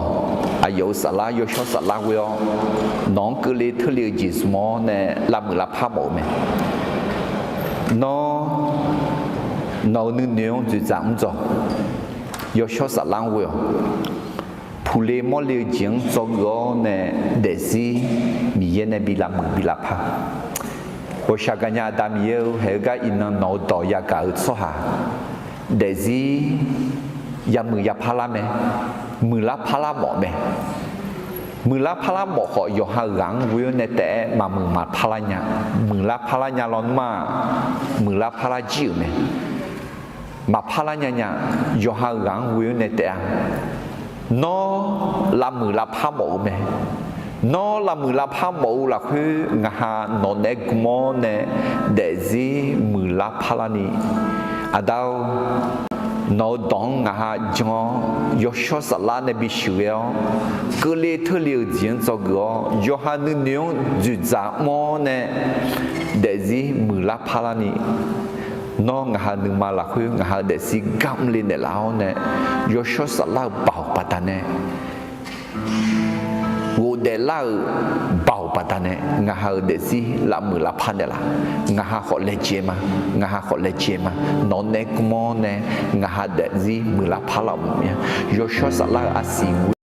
aqyawf-euq saflar, yawshawr saflar ghoe-awr nawq-anr keuvle teurle-eu jeq zmq-awr nae lavmuiq lavpar mawf-eu mae. Nawr nawq-euq nuinoeq-anr dzoeqdzaq mr dzawq, yawshawr saflar-anr ghoe-awq, puqle mawrle-eu jeq-anr dzawgeuf-awr nae daefzir Miqyaer nae bi lavmuiq bi lavpar. Ghawqshaq gaqnya Aqda Miqyaer-eu, haeq-eu gar iqnan nawq-eu dawq yagaq-eu tsawrhaq daefzir yamuiq yapar lar mae. Muiqlar parlar mawf mae. Muiqlar parlar mawf khawf, yawqha-euq ghaq-anr ghoe-awr nae taef-aer maqmuiq maqpar lar nya. Muiqlar parlar nya lawnmr-aq, muiqlar parlar jir-euq mae. Maqpar lar nya nya, yawqha-euq ghaq-anr ghoe-awr nae taef-a. Nawr lavmuiq lavpar mawf-eu mae. Nawr lavmuiq lavpar mawf-eu lafkhoer ngaqha nawq naeq-aer gm-awr nae daefzir muiqlar parlarni, Aqda-or, nawq-eu dawq-anr ngaqha jan-awr yawshawr saflar nae bisheuqghae-awr, keuvle teurle-euq jeq-anr dzawgeuf-awr yawqha nuinoeq-anr dzoeqdzaq mr-awr nae daefzir muiqlar parlarni, Nawr ngaq ha nuima lafkhoer ngaq ha-euq daefzir gar mrle naeqlaf-awr nae, yawshawr saflar-euq baoq baqdanae, ghofdaef lar-euq baoq baqdanae ngaq ha-euq daefzir lavmuiq lavpar naeqlaf. Ngaq ha khawf laejae ma, ngaq ha khawf laejae ma. Nawq nae gm-awr nae ngaq ha daefzir muiqlar parlar-euq maqmya. Yawshawr saflar-euq arsiq